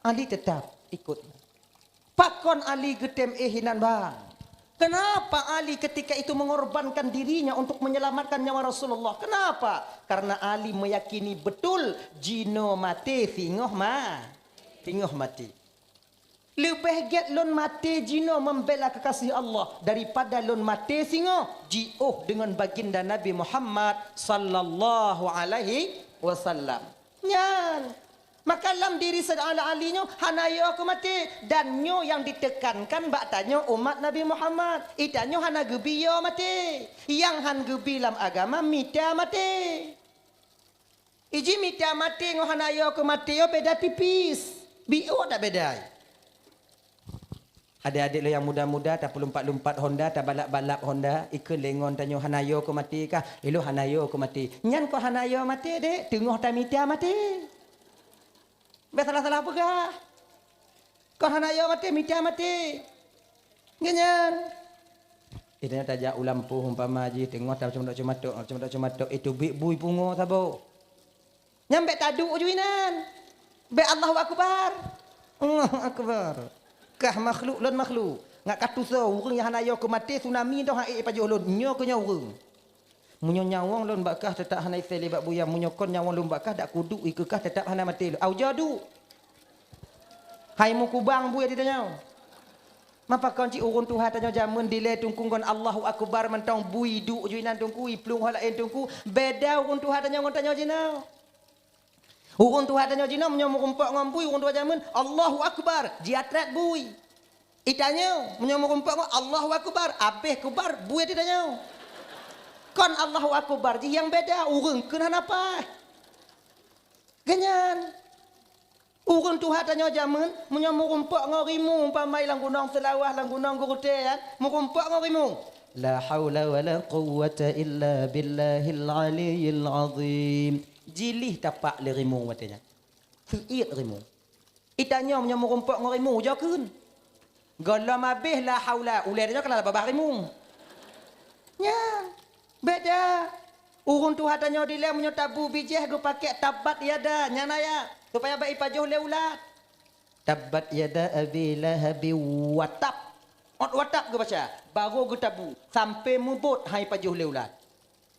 Ali teutap ikot. Pakon Ali geutém éh inan, bang? Kenapa Ali ketika itu mengorbankan dirinya untuk menyelamatkan nyawa Rasulullah? Kenapa? Karena Ali meyakini betul jinoe maté singoh ma-, singoh maté. "Leubeh gèt lôn maté jinoe membela kekasih Allah daripada lôn maté singoh jiôh deungon baginda Nabi Muhammad sallallahu alaihi wasallam." Nyan. Maka lam diri Saidina Ali nyoe hana yo keu maté, dan nyoe nyang ditekankan bak tanyoe umat Nabi Muhammad. Itanyoe hana geubi yo maté. Nyang han geubi lam agama mita maté. Iji mita maté ngon hana yo keu maté yo beda tipis. Biôh dak beda. Adék-adék lôn nyang muda-muda, tapeulumpat-lumpat Honda, tabalap-balap Honda, ikheun lé ngon tanyoe hana yo keu maté kah? Ilôn hana yo keu maté. Nyan kon hana yo maté, Dek, teungoh tamita maté. Bèk salah-salah peugah. Kon hana yo maté, mita maté. Nyan. Eh, tanyoe tajak u lampôh umpama jih, teungoh taceumatok-ceumatok, ceumatok-ceumatok, eh, teubiet bui pungo saboh. Nyan bèk taduek ju inan. Bèk Allahu Akbar. Allahu Akbar. Kah makhluk lôn makhluk. Ngat ka tusoe ureueng nyang hana yo keu maté tsunami toh han ék pajoh lôn. Nyoe keu nyoe ureueng. Meunyoe nyawöng lôn bak kah teutap hana isé lé bak buya, meunyoe kon nyawöng lôn bak kah dak kuduek ikeue kah teutap hana maté lôn. Au jadu. Hai meukubang bui di tanyoe. Mapa kon cit ureueng tuha tanyoe jameun dilèe teungku ngon Allahu Akbar mantong bui duek ju inan teungku, iplueng ho laén teungku. Beda ureueng tuha tanyoe ngon tanyoe jinoe. Ureueng tuha tanyoe jinoe meunyoe meurumpok ngon bui ureueng tuha jameun, Allahu Akbar, jiatrét bui. Itanyoe meunyoe meurumpok ngon Allahu Akbar, abéh kubar bui di tanyoe. Kon Allahu Akbar jih nyang beda, ureueng kheun hana paih. Geuhnyan. Ureueng tuha tanyoe jameun, meunyoe meurumpok ngon rimueng, umpama lam Gunong Seulawah, lam Gunong Geurutée nyan, meurumpok ngon rimueng. La haula wala quwwata illa billahil aliyyil azim. Jilih tapak lé rimueng watée nyan. Seuiet rimueng. Itanyoe meunyoe meurumpok ngon rimueng, ujoe kheun. Gohlom abéh la haula, ulée tanyoe ka na babah rimueng. Nyan, beda. Ureueng tuha tanyoe dilèe meunyoe tabu bijéh geupakèk tabbat yada, nyan ayat, supaya bèk ipajoh lé ulat. Tabbat yada abi lahabi wa tab. Ot wa tab geubaca, barô geutabu, sampoe mubot han ipajoh lé ulat.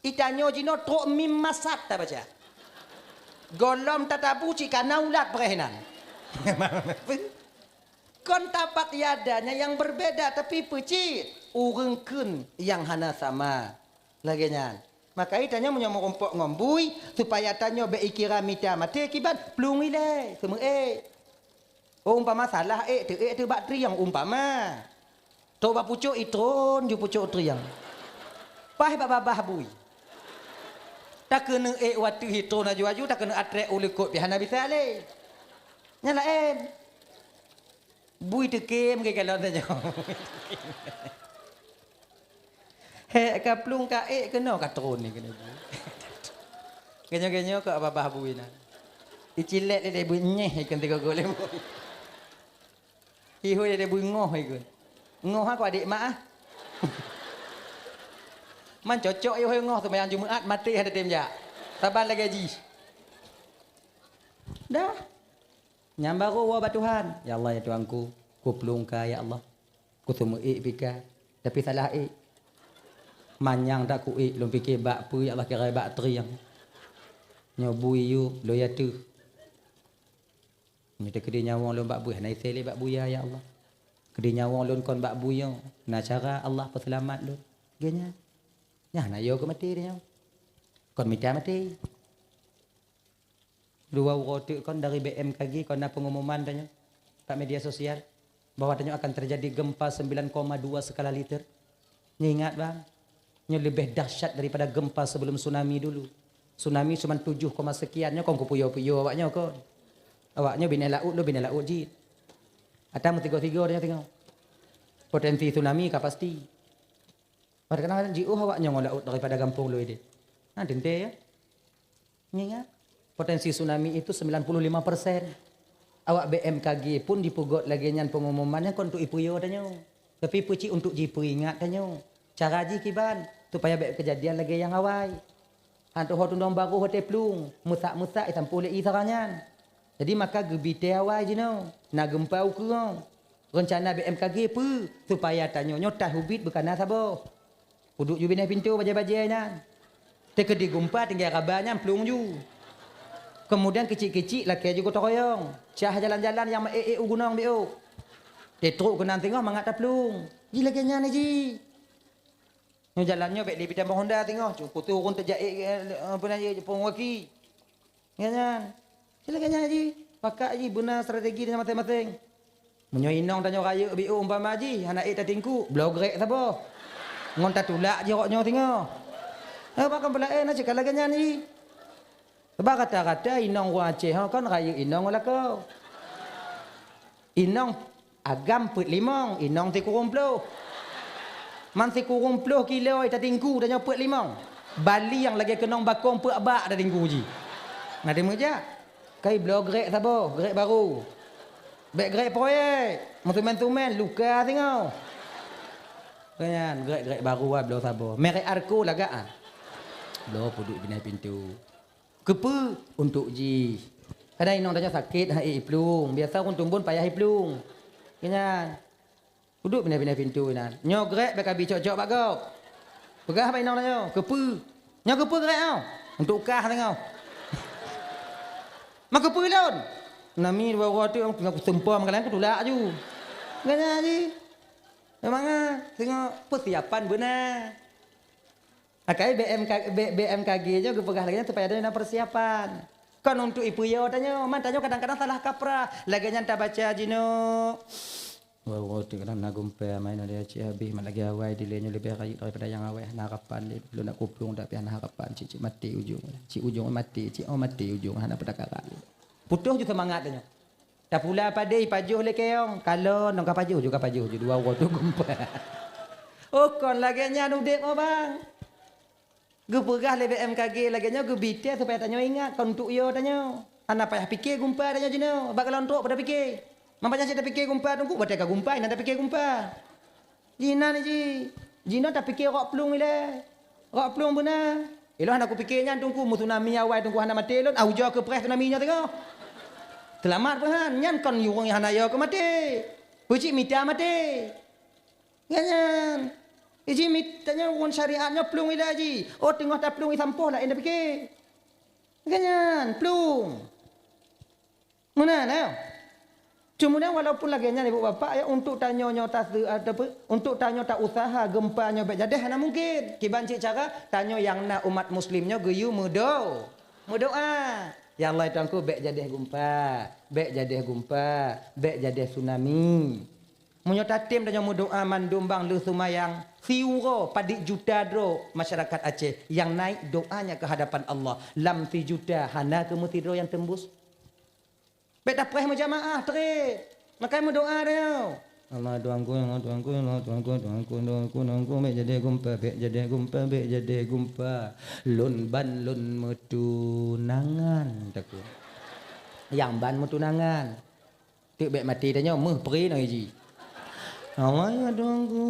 Itanyoe jinoe trok mim masat tabaca. Gohlom tatabu cit ka na ulat preh inan. Kon tabbat yada nyan nyang berbeda, tapi peue cit ureueng kheun nyang hana sama. Lagée nyan. Maka itanyoe meunyoe meurumpok ngon bui, supaya tanyoe bèk ikira mita maté kiban, plueng ilée, seumeuék. Oh, umpama salah ék, teuék teuh bak trieng, umpama. Trok bak pucok itron ju pucok trieng. Paih bak babah bui. Takeuneuk ék wateuh itron aju-aju, takeuneuk atrek u likot pih hana bisa lé. Nyan laén. Bui teukem geukalon tanyoe. Hék ka plueng ka ék keunoe ka tron ni keunoe bui. Geunyoe-geunyoe keu babah bui na. Icilek lé bui nyeh ikeu tiga gol lé bui. Ihôi lé bui ngoh ikeu. Ngoh aku adik mak ah. Man cocok ihôi ngoh seumayang Jumaat maté hana tem jak. Saban lagée jih. Dah. Nyan barô woe bak Tuhan, "Ya Allah, ya Tuhanku, kuplueng ka, ya Allah. Kuteumeuék pih ka, tapi salah ék. Manyang that kuék, lôn pike bak peue, ya Allah, kira bak trieng. Nyoe bui yub, lôn yateuh. Nyoe teukeudi nyawöng lôn bak bui, hana isé lé bak buya, ya Allah. Keudi nyawöng lôn kon bak bui nyoe, na cara Allah peuseulamat lôn." Geuhnyan. Nyan hana yo keu maté nyoe. Kon mita maté. Dua uroe teuk kon dari B M K G kon na pengumuman tanyoe bak media sosial bahwa tanyoe akan terjadi gempa sembilan koma dua skala Richter. Nyoe ingat bang, nyoe leubeh dahsyat daripada gempa sebelum tsunami dulu. Tsunami cuma tujuh koma sekian, nyoe kon kupuyo-puyo awak nyoe kon. Awak nyoe binéh laôt, lôn binéh laôt jih. Ata meusigoe-sigoe tanyoe tengok. Potensi tsunami ka pasti. Padahai kadang-kadang jiôh awak nyoe ngon laôt daripada gampông lôn idéh. Nah, teuntée ya. Nyan, potensi tsunami itu sembilan puluh lima persen. Awak B M K G pun jipeugöt lagée nyan pengumuman nyan kon untuk ipuyo tanyoe. Tapi peucit untuk jipeuingat tanyoe. Cara jih kiban, supaya bék keujadian lagée nyang awai. Hantoh ho tundong barô watée plueng, meusak-meusak isampoe lé ie sara nyan. Jadi maka geubi tée awai jinoe, na geumpa ukeue. Reuncana B M K G peue? Supaya tanyoe nyoe taih ubit beukana saboh. Kuduek ju binéh pintoe bajée-bajée nyan. Teukeudi geumpa tinggai raba nyan plueng ju. Keumudian keucik-keucik lakée ju gotong royong. Cah jalan-jalan nyang meuék-ék u gunong biôh. Teutrok keunan singoh mangat taplueng. Ji lagée nyan jih. Nyoe jalan nyoe bék lé bidan honda singoh, cukôp teuh ureuëng teujaék, eh, apa na, pengwaki. Nyan, nyan. Sila nyan jih, pakat jih beuna strategi tanyoe maséng-maséng. Meunyoe inong tanyoe rayeuk biôh umpama jih, hana ék tatingku, bloe grek saboh. Ngon tatulak jih rot nyoe singoh. Eh, bahkan peulaén na cit ka lagée nyan jih. Sabab rata-rata inong ureuëng Aceh ho kon rayeuk inong ngon lakoe. Inong agam peuet limong, inong sikureueng ploh. Man sikureueng ploh kilo tatingku tanyoe peuet limong. Bali nyang lagée keunong bakong peuet bak tatingku jih. Na teumeujak. Kai bloe grek saboh, grek barô. Bék grek proyek, meutumen-tumen, luka singoh. Nyan, grek-grek barô ah, bloe saboh. Merek Arco lagak ah. Bloe peuduek binéh pintoe. Keupeue? Untuk jih. Kadang inong tanyoe sakét, han ék iplueng. Biasa ureueng tumbon payah iplueng. Keu nyan. Uduk pinah-pinah pintoe inan. Nyoe grek bèk ka bi cok-cok bak gob. Peugah bak inong tanyoe, "Keupeue?" "Nyoe keupeue grek nyoe?" "Untuk kah teungoh." "Ma keupeue lôn?" "Nami dua uroe teuk teungoh kuseumpa meukalan kutulak aju." Geuh nyan jih. Memang ah, teungoh peusiapan beuna. Akai B M K, B-, B M K G nyoe geupeugah lagèe nyan supaya tanyoe na peusiapan. Kon untuk ipeuyô tanyoe, man tanyoe kadang-kadang salah kaprah. Lagèe nyan tabaca jinoe. Wah, wah, teuk kadang na gumpa, main ada cit habéh, mat lagèe awai dilèe nyoe leubeh rayeuk daripada nyang awai, hana harapan lé. Lôn nak kuplueng tapi hana harapan, cit-cit maté ujong. Cit ujong maté, cit oh maté ujong, hana peutakaran lé. Putôh ju seumangat tanyoe. Tapula padé ipajoh lé kayong, kalon nong ka pajoh ju, ka pajoh ju, dua uroe tu gumpa. Oh, kon lagèe nyan udép oh, bang. Geupeugah lé B M K G lagèe nyoe geubi teuh supaya tanyoe ingat, kon untuk yo tanyoe. Hana payah piké gumpa tanyoe jinoe, bak kalon trok pada piké. Man payah cit tapiké gumpa teungku, watèe ka gumpa, hana tapiké gumpa. Jihnyan jih. Jinoe tapiké rok plueng ilèe. Rok plueng beuna. Ilôn hana kupiké nyan teungku, meu tsunami awai teungku hana maté lôn, ah, ujoe keu preh tsunami nyoe teungoh. Seulamat peuhan, nyan kon ureueng nyang hana yo keu maté. Peue cit mita maté. Nyan nyan. Iji mita nyan ureueng syariat nyoe plueng ilèe jih. Oh, teungoh taplueng isampoh laén tapiké. Nyan nyan, plueng. Meunan, eh. Cuma walaupun lagèe nyan, ibu bapak, ya, untuk tanyoe nyoe tase-, ataupun untuk tanyoe ta usaha gumpa nyoe bèk jadèh, hana mungken. Kiban cit cara, tanyoe nyang na umat muslim nyoe geuyue meudo-, meudoa. Ya Allah, ya Tuhanku, bèk jadèh gumpa, bèk jadèh gumpa, bèk jadèh tsunami. Meunyoe tatem tanyoe meudoa mandum bang lheueh seumayang, siuroe padit juta droe masyarakat Aceh nyang naik doanya ke hadapan Allah. Lam sijuta hana keu meusidroe nyang teumbus. Bèk tapreh meujamaah trép. Maka meudoa tanyoe. Allah Tuhanku, ya Allah Tuhanku, ya Allah Tuhanku, Tuhanku, Tuhanku, Tuhanku, bèk jadèh gumpa, bèk jadèh gumpa, bèk jadèh gumpa. Lôn ban lôn meutunangan, takue. Nyang ban meutunangan. Teuk bèk maté tanyoe, meuh pri nang iji. Allah ya Tuhanku,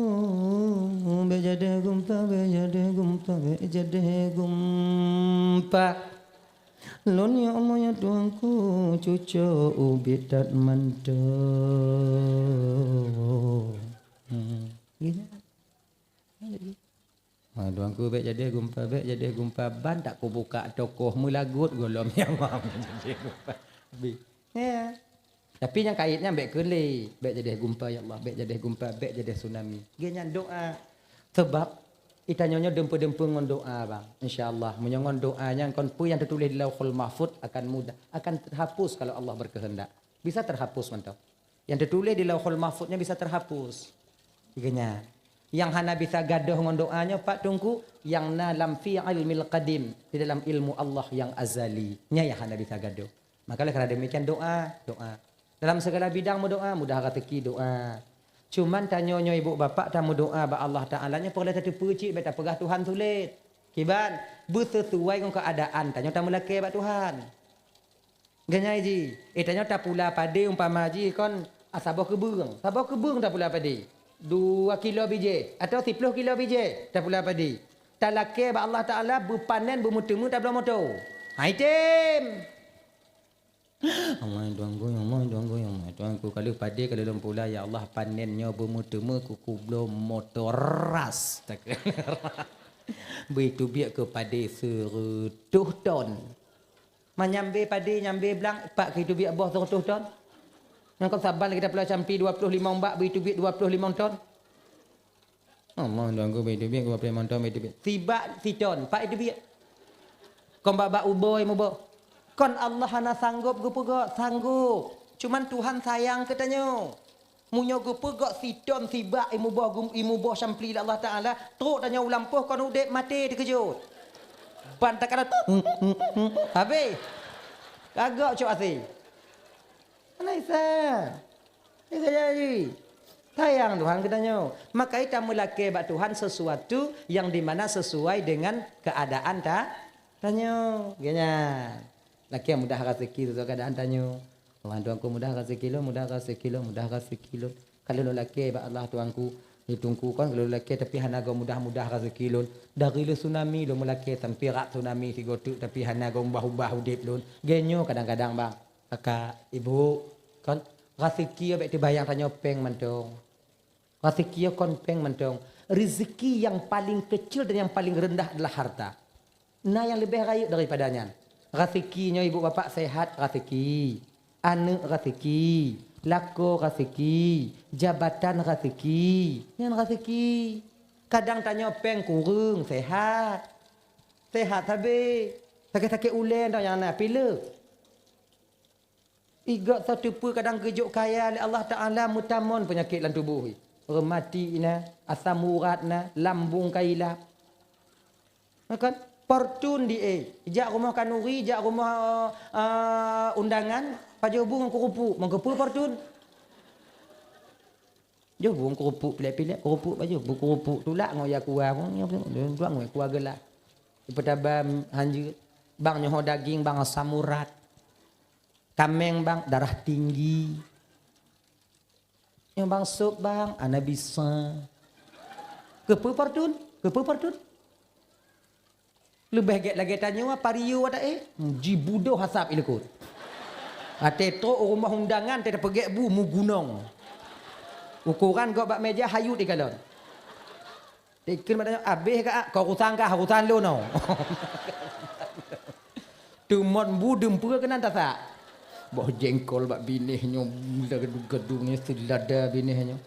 bèk jadèh gumpa, bèk jadèh gumpa, bèk jadèh gumpa. Lôn ya Allah ya Tuhanku, cucok ubit that mantong. Hmm. Gitu. Ha, Tuhanku, bèk jadèh gumpa, bèk jadèh gumpa, ban tak kubuka toko meulagot gohlom ya Allah, bèk jadèh gumpa. Habis. Ya. Tapi nyang kait nyan bèk keu lé, bèk jadèh gumpa ya Allah, bèk jadèh gumpa, bèk jadèh tsunami. Geuh nyan doa. Sebab tanyoe nyoe deumpeu-deumpeu ngon doa, bang. Insya Allah, meunyoe ngon doa nyan kon peue nyang teutuléh di Lauhul Mahfuz akan mudah, akan terhapus kalau Allah berkehendak. Bisa terhapus mantong. Nyang teutuléh di Lauhul Mahfuz nyan bisa terhapus. Geuh nyan. Nyang hana bisa gadôh ngon doa nyoe, Pak Teungku, nyang na lam fi ilmil qadim, di dalam ilmu Allah nyang azali. Nyan nyang hana bisa gadôh. Maka oleh karena demikian doa, doa. Dalam segala bidang meudoa, mudah rezeki doa. Cuman tanyoe nyoe ibu bapak tameudoa bak Allah Taala nyoe peureulèe tateupeue cit, bèk tapeugah Tuhan sulet. Kiban, beuseusuai ngon keuadaan tanyoe tameulakèe bak Tuhan. Geuh nyan jih, eh, tanyoe tapula padé umpama jih kon, ah, saboh keubeung. Saboh keubeung tapula padé. Dua kilo bijèh atau siploh kilo bijèh tapula padé. Talakèe bak Allah Taala beupanen beumeuteumé tabloe moto. Hai tem. Allah Tuhanku, ya Allah Tuhanku, ya Allah Tuhanku. Ka lheueh padé ka lheueh lôn pula, ya Allah, panen nyoe beumeuteumé keu kubloe moto ras. Beuteubiet keu padé seureutôh ton. Manyambe padé, nyambe blang, pat keu iteubiet boh seureutôh ton. Nyang kon saban lagèe tapula campi dua ploh limong bak, beuteubiet dua ploh limong ton. Allah Tuhanku, beuteubiet dua ploh limong ton, beuteubiet. Sibak siton, pat iteubiet. Kon bak-bak uboi muboh. Kon Allah hana sanggop geupeugöt, sanggop. Cuman Tuhan sayang keu tanyoe. Meunyoe geupeugöt siton sibak imuboh gum-, imuboh sampli lé Allah Taala, trok tanyoe u lampôh kon udép maté teukeujot. Ban takala habéh. Kagok cok asé. Hana bisa. Bisa jadi. Sayang Tuhan keu tanyoe. Maka ita meulakèe bak Tuhan sesuatu yang di mana sesuai dengan keadaan ta-, tanyoe. Geuh nyan. Lakèe mudah rezeki sesuai keadaan tanyoe. Allah Tuhanku mudah rezeki lôn, mudah rezeki lôn, mudah rezeki lôn. Ka lheueh lôn lakèe bak Allah Tuhanku, Di Teungku kon lôn lakée tapi hana goe mudah-mudah raseuki lôn. Dari lheueh tsunami lôn meulakée sampai rab tsunami sigoe teuk tapi hana goe ubah-ubah udeb lôn. Geuh nyoe kadang-kadang bang, kakak, ibu, kon raseuki bék teubayang tanyoe péng mantong. Raseuki kon péng mantong. Rezeki yang paling kecil dan yang paling rendah adalah harta. Na nyang leubeh rayeuk daripada nyan. Raseuki nyoe ibu bapak sehat raseuki, aneuëk raseuki, lakoe raseuki, jabatan raseuki, nyan raseuki. Kadang tanyoe péng kureueng sehat. Sehat sabe. Sakét-sakét ulée nyoe nyang na pileuk. Igok soe teupeu kadang geujok kaya lé Allah Taala meutamon peunyakét lam tuboh. Reumati na, asam urat na, lambung ka ilap. Kan? Fortun di eh. Jak rumoh kanuri, jak rumoh, eh, undangan, pajoh bu ngon keurupuk. Meukeupeu fortun? Joh bu ngon keurupuk pilek-pilek, keurupuk pajoh. Bu keurupuk tulak ngon ya kuah, tulak ngon ya kuah gelah. Peutaba hanjeuet. Bang nyoe daging, bang asam urat. Kaméng bang darah tinggi. Nyoe bang sop bang, ana bisa. Keupeu fortun? Keupeu fortun? Leubeh gét lagée tanyoe apa riu ada eh? Jibudoh asap ilikot. Até trok rumoh undangan teupeugét bu mugunong. Ukoran gok bak meja hayut ikalon. Dikheun bak tanyoe, "Abéh ka, kau urusan kah, urusan lôn oh." Teumon bu dumpeue keunan tasak. Boh jengkol bak binéh nyoe, gadu-gadu nyoe, seulada binéh nyoe.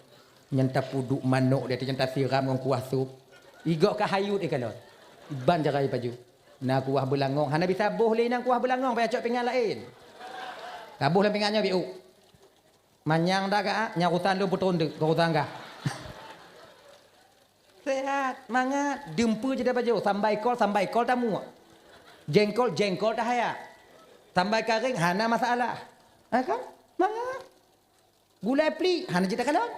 Nyan tapuduk manok di ateueh nyan tasiram ngon kuah sop. Igok ka hayut ikalon. Ban jarai pajoh. Na kuah beulangong, hana bisa boh lé inan kuah beulangong, payah cok pingan laén. Taboh lam pingan nyoe biuk. Manyang dah ka, nyang urusan lôn peutrôn deuk, keu urusan kah. Sehat, mangat, dumpeue jeuet pajoh, sambai kol, sambai kol tamuek. Jengkol, jengkol tahayak. Sambai karéng hana masalah. Ha kan? Mangat. Gulai pli hana jeuet takalon.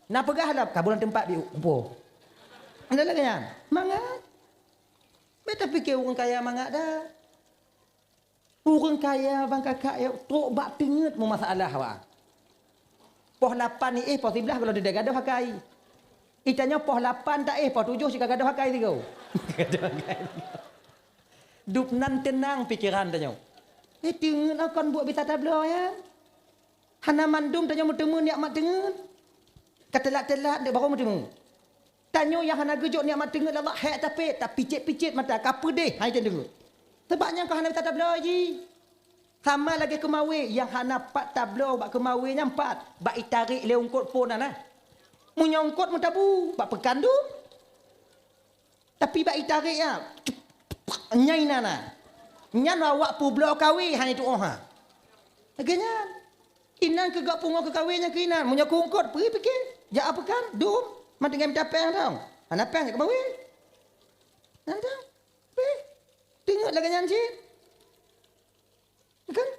Na peugah lom, ka bulan teumpat biuk, kumpul. Ada lagée nyan. Mangat. Beta pikir ureuëng kaya mangat dah. Ureuëng kaya bang kakak ya, trok bak teungeut meumasalah awak. Poh lapan ni eh, poh siblaih gohlom teudah gadoh akai. Itanyoe poh lapan ta eh, poh tujoh cit ka gadoh akai sigoe. Gadoh akai. Dup nan teunang pikeran tanyoe. Eh, teungeut kon buet bisa tabloe ya. Hana mandum tanyoe meuteumé nikmat teungeut. Ka teulat-teulat dek baru meuteumé. Tanyoe nyang hana geujok nikmat teungeut Allah, hék tapét, tapicét-picét mata, ka peudeh hai teungeut. Sabab nyang ka hana bisa tabloe jih. Sama lagée keumawé, nyang hana pat tabloe bak keumawé nyan pat, bak itarék lé eungkot phon na. Meunyoe eungkot meutabu, bak peukan dum. Tapi bak itarék nyan, nyai na na. Nyan awak peubloe kawé hana tuoh ha. Lagée nyan. Inan keu gak pungo keu kawé nyang keu inan. Meunyoe keu eungkot, peue pike? Jak a peukan, dum, man tinggai mita péng dong. Hana péng jak keumawé. Nyan dong. Pih. Teungeut lagée nyan cit. Kan?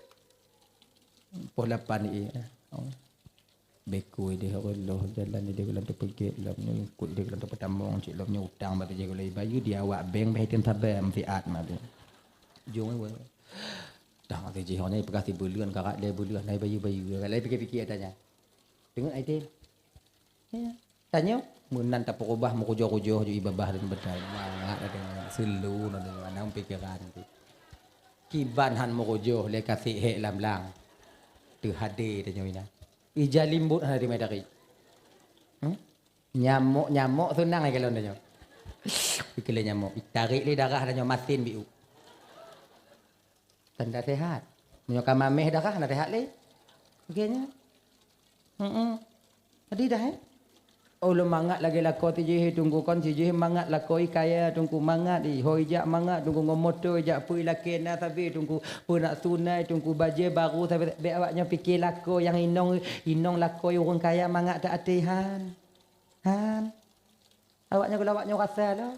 Poh lapan ni eh. Oh. Beko ideh Allah jalan ideh gohlom teupeugét lom nyoe, ikot ideh gohlom teupeutamong cit lom nyoe, utang bak ideh gohlom ibayeue di awak bank bah item saban siat mah tu. Jong eh. Dah mati jih nyoe peugah sibuleuen karak deh buleuen hai bayeue-bayeue. Kalau pikir-pikir tanya. Teungeut ideh. Ya. Tanyoe, meunan tapeureubah meukujoh-kujoh ju ibabah dan beudai. Mangat na deungon, seulu na deungon, na pikeran tu. Kiban han meukujoh lé kasih hék lam blang. Teuhadé tanyoe inan. Ija limbot hana teumé tarék. Hmm? Nyamok-nyamok seunang ai kalon tanyoe. Pike lé nyamok. Itarék lé darah tanyoe masin biuk. Tanda sehat. Meunyoe ka mameh darah, na sehat lé. Oke nya. Heeh. Tadi dah eh. Oh, lôn mangat lagée lakoe tijih Teungku kon sijih mangat lakoe kaya Teungku mangat i. Hôi jak mangat Teungku ngon moto jak peue lakée na sabe Teungku. Peunak sunai Teungku bajée baru sabe bék awak nyoe pike lakoe nyang inong, inong lakoe ureuëng kaya mangat ta até han. Han. Awak nyoe gula awak nyoe rasa lah.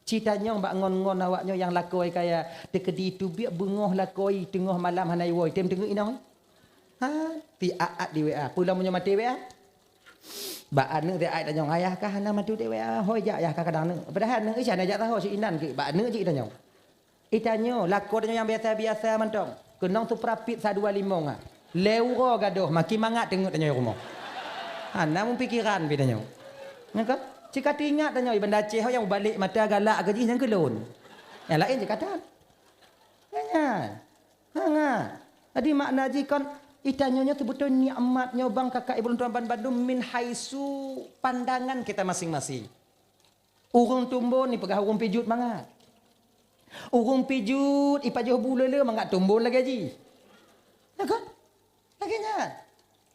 Cita nyong bak ngon-ngon awak nyoe nyang lakoe kaya teukeudi teubiet beungoh lakoe teungoh malam hana iwoe tem teungeuk inong. Ha, ti aat di W A. Peue lom meunyoe maté W A? Bak aneuk ti aat tanyong ayah kah hana matu di W A. Hoi jak ayah kah kadang neuk. Padahai aneuk isya na jak taho si inan ke bak aneuk jih tanyong. Itanyoe, lakoe tanyoe nyang biasa-biasa mantong. Keunong suprapit sa dua limong ah. Lé uroe gadoh, makin mangat teungeut tanyoe rumoh. Hana meupikiran pih tanyoe. Nyan kan? Cit ka teuingat tanyoe, i Banda Aceh nyang mubalek mata galak keu jih nyang keu lôn. Nyang laén cit ka tan. Nyan. Hangat. Jadi makna jih kon, i tanyoe nyoe seubeutôi nikmat nyoe bang kakak ibu lôn tuan ban bandum min haitsu pandangan kita masing-masing. Ureuëng tumbon ipeugah ureuëng pijuet mangat. Ureuëng pijuet ipajoh bu le-le mangat tumbon lagée jih. Ya kan? Lagée nyan.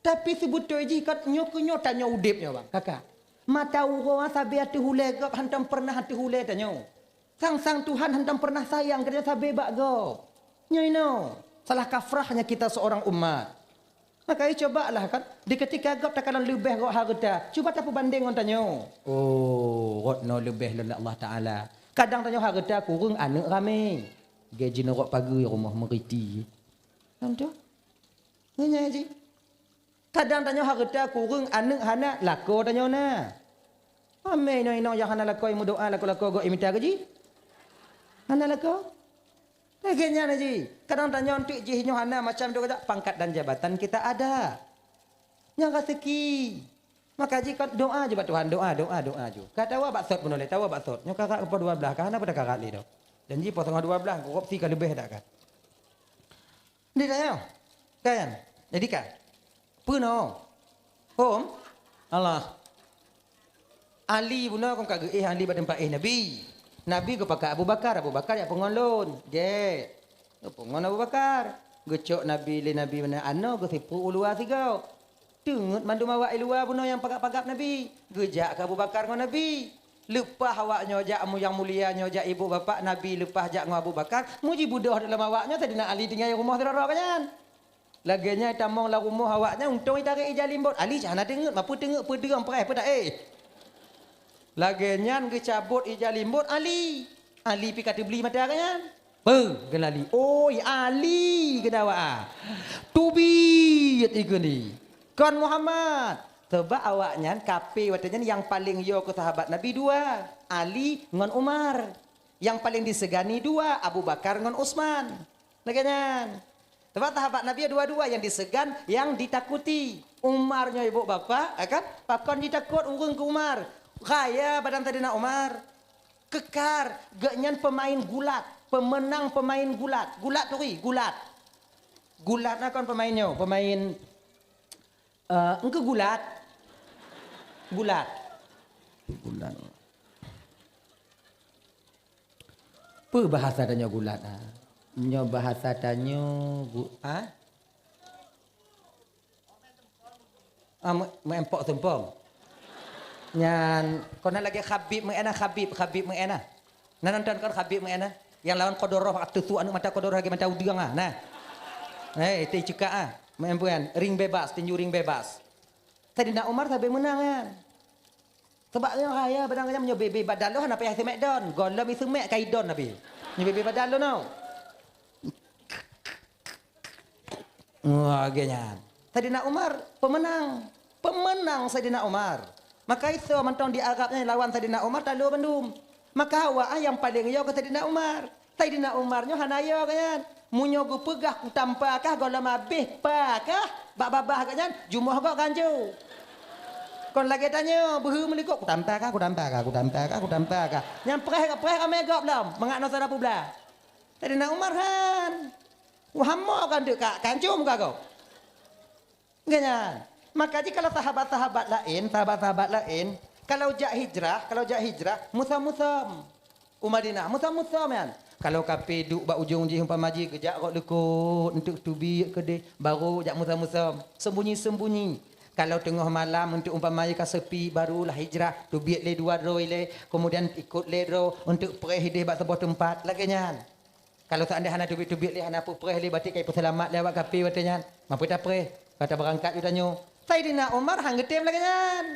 Tapi seubeutôi jih kat nyoe keu nyoe tanyoe udeb nyoe bang, kakak. Mata uroe sabe ateueh ulée gob hantom pernah ateueh ulée tanyoe. Sang-sang Tuhan hantom pernah sayang keu tanyoe sabe bak gob. Nyoe inoe, salah kafrahnya kita seorang umat. Maka cobalah kan, di ketika gob takalon leubeh gob hareuta, cuba tapeubandeng ngon tanyoe. Oh, rot nyoe leubeh lom lé Allah Taala. Kadang tanyoe hareuta kureueng aneuëk ramé. Gaji neurok pageue rumoh meuriti. Contoh. Nyan jih. Kadang tanyoe hareuta kureueng aneuëk hana lakoe tanyoe na. Ramé inong-inong nyang hana lakoe meudoa lakoe-lakoe gob imita gaji. Hana lakoe. Lagée nyan jih. Kadang tanyoe enteuk jih nyoe hana macam doa pangkat dan jabatan kita ada. Nyang raseuki. Maka jih kan doa ju bak Tuhan, doa, doa, doa ju. Ka tawa bak sot bunoe lé, tawa bak sot. Nyoe karat poh dua belas, ka hana pada karat lé doh. Dan jih poh teungoh dua belas, korupsi ka leubeh dak kan. Di tanyoe. Kan? Jadi kan? Peunoh. Hom? Allah. Ali bunoe kon ka geuéh Ali bak teumpat éh Nabi. Nabi geupakat Abu Bakar, Abu Bakar jak peungon lôn. Gét. Geupeungon Abu Bakar. Geucok Nabi lé Nabi meunan anoe geusipu u luwa sigoe. Teungeut mandum awak i luwa bunoe nyang pagab-pagab Nabi. Geujak keu Abu Bakar ngon Nabi. Leupah awak nyoe jak mu-, nyang mulia nyoe jak ibu bapak Nabi leupah jak ngon Abu Bakar, muji beudôh dalam awak nyoe Saidina Ali tinggai rumoh sidroe-droe nyan. Lagée nyan itamong lam rumoh awak nyan untông itarek ija limbot. Ali cit hana teungeut, ma peue teungeut peudeueng preh peue taéh. Lagée nyan geucabot ija limbot Ali. Ali pih ka teubli mata geuh nyan. Peue geulali? Oi, Ali geuna awak a. Teubiet ikheun di. Kon Muhammad. Sabab awak nyan kafé watée nyan nyang paleng yo keu sahabat Nabi dua, Ali ngon Umar. Nyang paleng disegani dua, Abu Bakar ngon Utsman. Lagée nyan. Sabab sahabat Nabi dua-dua nyang diseugan, nyang ditakuti. Umar nyoe ibu bapak, ya kan? Pakon jitakot ureuëng keu Umar. Kaya badan Saidina Umar. Kekar, geuhnyan peumain gulat, peumeunang peumain gulat. Gulat turi, gulat. Gulat na kon peumain nyoe, peumain, eh, engkeu gulat. Gulat. Gulat. Peue bahasa tanyoe gulat, ha? Nyoe bahasa tanyoe gu-, ha? Ah, meu-, meuempok sumpong. Nyan, kona lagée Khabib meuena, Khabib, Khabib meuena. Na nonton kon Khabib meuena? Yang lawan Kodoroh, ateueh su aneuëk mata Kodoroh lagée mata udeueng ah. Nah. Eh, itu cekak ah. Meuempuan, ring bebas, tinju ring bebas. Saidina Umar sabe meunang nyan. Sabab nyang raya badang nyan meunyoe bebe badalo hana payah seumét don, gohlom iseumét ka idon Nabi. Nyoe bebe badalo no. Wah, lagée nyan. Saidina Umar peumeunang. Peumeunang Saidina Umar. Maka isoe mantong di Arab nyan lawan Saidina Umar talo bandum. Maka awak nyang paleng yo keu Saidina Umar. Saidina Umar nyoe hana yo keu nyan. Meunyoe geupeugah kutampa kah gohlom abéh pa kah bak babah geuh nyan jumoh gob ganjo. Kon lagée tanyoe beuhe meulikot kutampa kah, kutampa kah, kutampa kah, kutampa kah. Nyang preh, preh ramé gob lom mangat noe sira peublah. Saidina Umar han. Wah mo kan deuk ka kancum ka gob. Nggak nyan. Maka jih kalau sahabat-sahabat laén, sahabat-sahabat laén, kalau jak hijrah, kalau jak hijrah, musom-musom. U Madinah, musom-musom nyan. Kalau kafé duek bak ujong jih umpama jih geujak rot leukot untuk teubiet keudeh, baru jak musom-musom, sembunyi-sembunyi. Kalau teungoh malam untuk umpama jih ka sepi, barulah hijrah, teubiet lé dua droe ilée, kemudian ikot lé droe untuk preh ideh bak saboh teumpat, lagée nyan. Kalau seandai hana teubiet-teubiet lé, hana peupreh lé, berarti ka ipeuseulamat lé awak kafé watée nyan. Ma peue tapreh? Ka tabeurangkat ju tanyoe. Saidina Umar han geutem lagée nyan.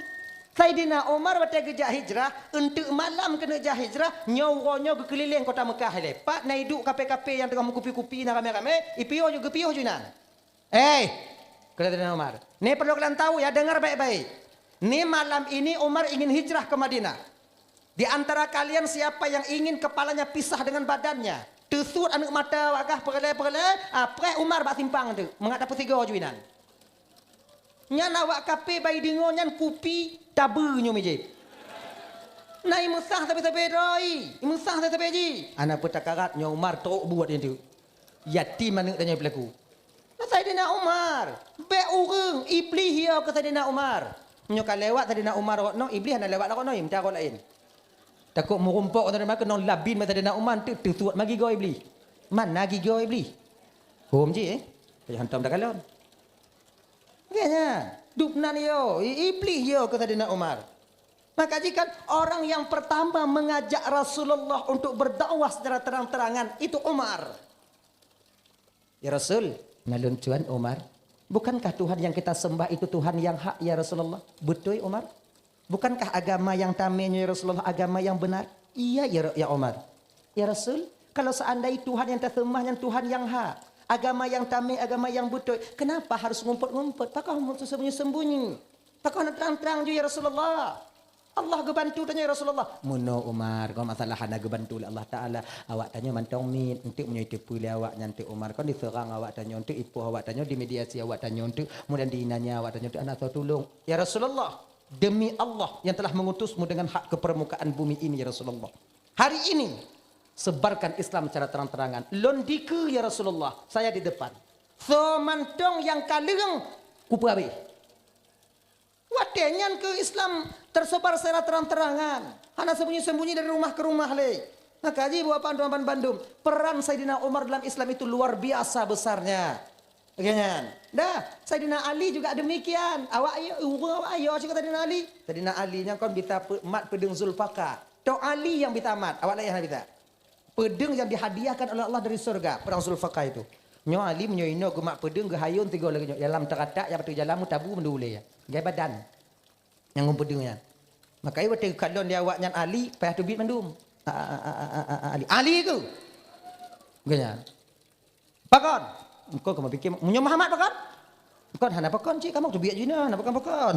Saidina Umar watée geujak hijrah, eunteuk malam keuneuk jak hijrah, nyoe uroe nyoe geukeulileng kota Meukah ilée. Pat na iduek kafé-kafé nyang teungoh meukupi-kupi na ramé-ramé, ipiôh ju geupiôh ju inan. Eh, kata Saidina Umar, ni perlu kalian tahu ya, dengar baik-baik. Ni malam ini Umar ingin hijrah ke Madinah. Di antara kalian siapa yang ingin kepalanya pisah dengan badannya? Teusut aneuëk mata wagah peureulee-peureulee, ah, preh Umar bak simpang tu, mangat tapeusigoe ju inan. Nyan awak kafé bak ideungoe nyan kupi tabeue nyoe mijéh. Na imeusah sabe-sabe droe, imeusah sabe-sabe jih. Hana peue takarat nyoe Umar trok buet nyan teuk. Yatim aneuk tanyoe peulaku. Nah, Saidina Umar, bék ureuëng, Iblih yo keu Saidina Umar. Nyoe ka lewat Saidina Umar rot noe, Iblih hana lewat rot noe, meucara laén. Takot meurumpok ngon Saidina Umar, keunong labin bak Saidina Umar, teuk teusuet ma gigoe Iblih. Mana gigoe Iblih? Hom jih, eh? Payah hantom takalon. Gaya, dubnan yo, i-, Iblih yo keu Saidina Umar. Maka jika orang yang pertama mengajak Rasulullah untuk berdakwah secara terang-terangan, itu Umar. "Ya Rasul, nalun tuan Umar, bukankah Tuhan yang kita sembah itu Tuhan yang hak, ya Rasulullah?" "Beutôi, Umar." "Bukankah agama yang tamé nyoe, ya Rasulullah, agama yang benar?" "Iya, ya, ya Umar." "Ya Rasul, kalau seandai Tuhan yang taseumah nyan Tuhan yang hak, agama yang tamé, agama yang beutôi, kenapa harus ngumpet-ngumpet? Pakon sembunyi-sembunyi? Pakon terang-terang ju, ya Rasulullah? Allah geubantu tanyoe, ya Rasulullah." "Meunoe Umar, kon masalah hana geubantu lé Allah Taala. Awak tanyoe mantong miet, enteuk meunyoe teupeue lé awak nyan teuk Umar, kon diseurang awak tanyoe enteuk, ipoh awak tanyoe, dimediasi awak tanyoe enteuk, kemudian diinanya awak tanyoe enteuk, hana soe tulông." "Ya Rasulullah, demi Allah yang telah mengutusmu dengan hak ke permukaan bumi ini, ya Rasulullah. Hari ini, sebarkan Islam secara terang-terangan. Lôn dikeue, ya Rasulullah, saya di depan. Soe mantong nyang ka leueng, kupeue habéh." Watée nyan keuh Islam tersebar secara terang-terangan, hana sembunyi-sembunyi dari rumah ke rumah lé. Maka jih buat pandum bandum, peran Saidina Umar dalam Islam itu luar biasa besarnya. Lagée nyan. Dah, Saidina Ali juga demikian. Awak ayo, ureuëng awak ayo cit keu Saidina Ali. Saidina Ali nyang kon bisa pe-, mat peudeueng Zulfikar. Tok Ali nyang bisa mat, awak laén hana bisa. Peudeueng nyang dihadiahkan oleh Allah dari syurga, peudeueng Zulfikar itu. Nyoe Ali meunyoe inoe geumat peudeueng geuhayôn tiga lagée nyoe, dalam teukatak nyang bak teuk jalan meutabu meudulée. Gai badan. Nyang ngon peudeueng nyan. Maka watée geukalon lé awak nyan Ali, payah teubiet mandum. A, a, a, a, a, a, Ali. Ali keuh. Geuh nyan. Pakon? Engkau kamu pikir, meunyoe Muhammad pakon? Pakon hana pakon cit, kamu teubiet jih na, hana pakon-pakon.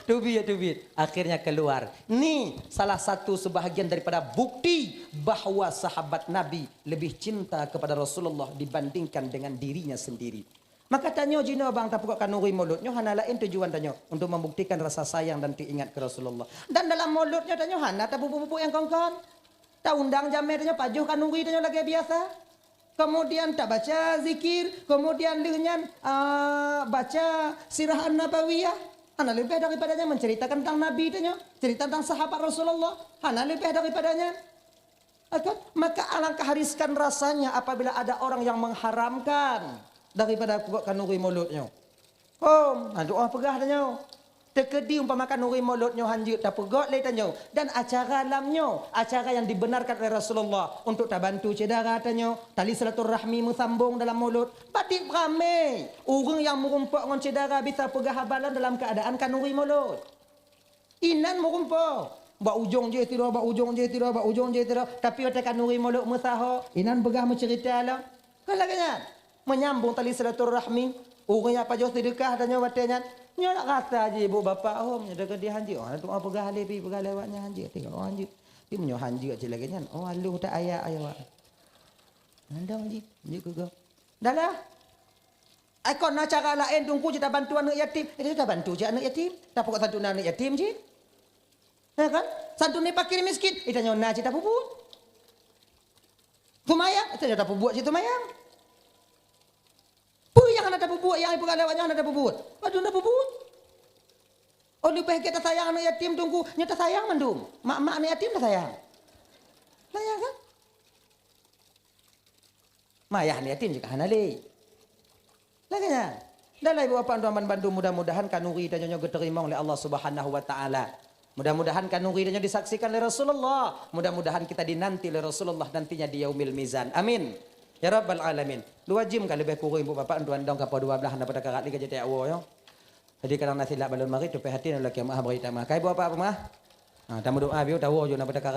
Teubiet, teubiet. Akhirnya keluar. Ni salah satu sebahagian daripada bukti bahwa sahabat Nabi lebih cinta kepada Rasulullah dibandingkan dengan dirinya sendiri. Maka tanyoe jinoe bang tapeugot kanuri mulod nyoe hana laén tujuan tanyoe untuk membuktikan rasa sayang dan teuingat keu Rasulullah. Dan dalam mulod nyoe tanyoe hana tapubuet-bubuet nyang kon-kon. Taundang jamé tanyoe pajoh kanuri tanyoe lagée biasa. Kemudian tabaca zikir, kemudian lheueh nyan, ah, baca sirah an-nabawiyah. Hana leubeh daripada nyan menceritakan tentang Nabi tanyoe, cerita tentang sahabat Rasulullah. Hana leubeh daripada nyan. Kan? Maka alangkah riskan rasanya apabila ada orang yang mengharamkan daripada peugot kanuri mulod nyoe. Hom, ha, doa peugah tanyoe. Teukeudi umpama kanuri mulod nyoe hanjeuet tapeugot lé tanyoe dan acara lam nyoe, acara yang dibenarkan oleh Rasulullah untuk tabantu syedara tanyoe, tali silaturahmi meusambong dalam mulod. Batik beramé, ureuëng nyang meurumpok ngon syedara bisa peugah haba lom dalam keuadaan kanuri mulod. Inan meurumpok. Bak ujong jih tiroe, bak ujong jih tiroe, bak ujong jih tiroe. Tapi watée kanuri mulod meusaho, inan peugah meuceurita lom. Kan lagée nyan? Menyambung tali silaturahmi. Ureuëng nyang pajoh seudeukah tanyoe watée nyan. Nyoe nak rasa jih ibu bapak hom, nyoe deungon di hanjeuet. Oh, tuan peugah lé pi, peugah lé awak nyan hanjeuet. Tengok, oh, hanjeuet. Tapi meunyoe hanjeuet cit lagée nyan, oh, aloh that ayat, ayat awak. Mandang jih, hanjeuet keu gob. Dah lah. Ai kon na cara laén teungku cit tabantu aneuëk yatim. Eh, tabantu cit aneuëk yatim. Tapeugot santunan aneuëk yatim cit. Ya kan? Santunan fakir miskin. Eh, tanyoe na cit tapubuet. Seumayang, eh, tanyoe tapubuet cit seumayang. Peue nyang hana tapubuet, nyang ipeugah lé awak nyan hana tapubuet. Padum tapubuet. Oh, leubeh gét tasayang aneuëk yatim teungku, nyoe tasayang mandum. Mak-mak aneuëk yatim tasayang. Tasayang kan? Mayah aneuëk yatim juga hana lé. Lagée nyan. Dah lah ibu bapak tuan bandum, mudah-mudahan kanuri tanyoe nyoe geuteurimong lé Allah Subhanahu wa Taala. Mudah-mudahan kanuri tanyoe disaksikan lé Rasulullah. Mudah-mudahan kita dinanti lé Rasulullah nantinya di Yaumil Mizan. Amin. Ya Rabbal Alamin. Dua jim ka leubeh kureueng ibu bapak tuan dong kapoh dua belas hana pada karat lé ka jadi awo nyoe. Jadi kadang na silap balon marit tupée hati na laki maah beri tamah. Kai ibu bapak peumah. Ha, tamu doa biu tawo jo na pada karat.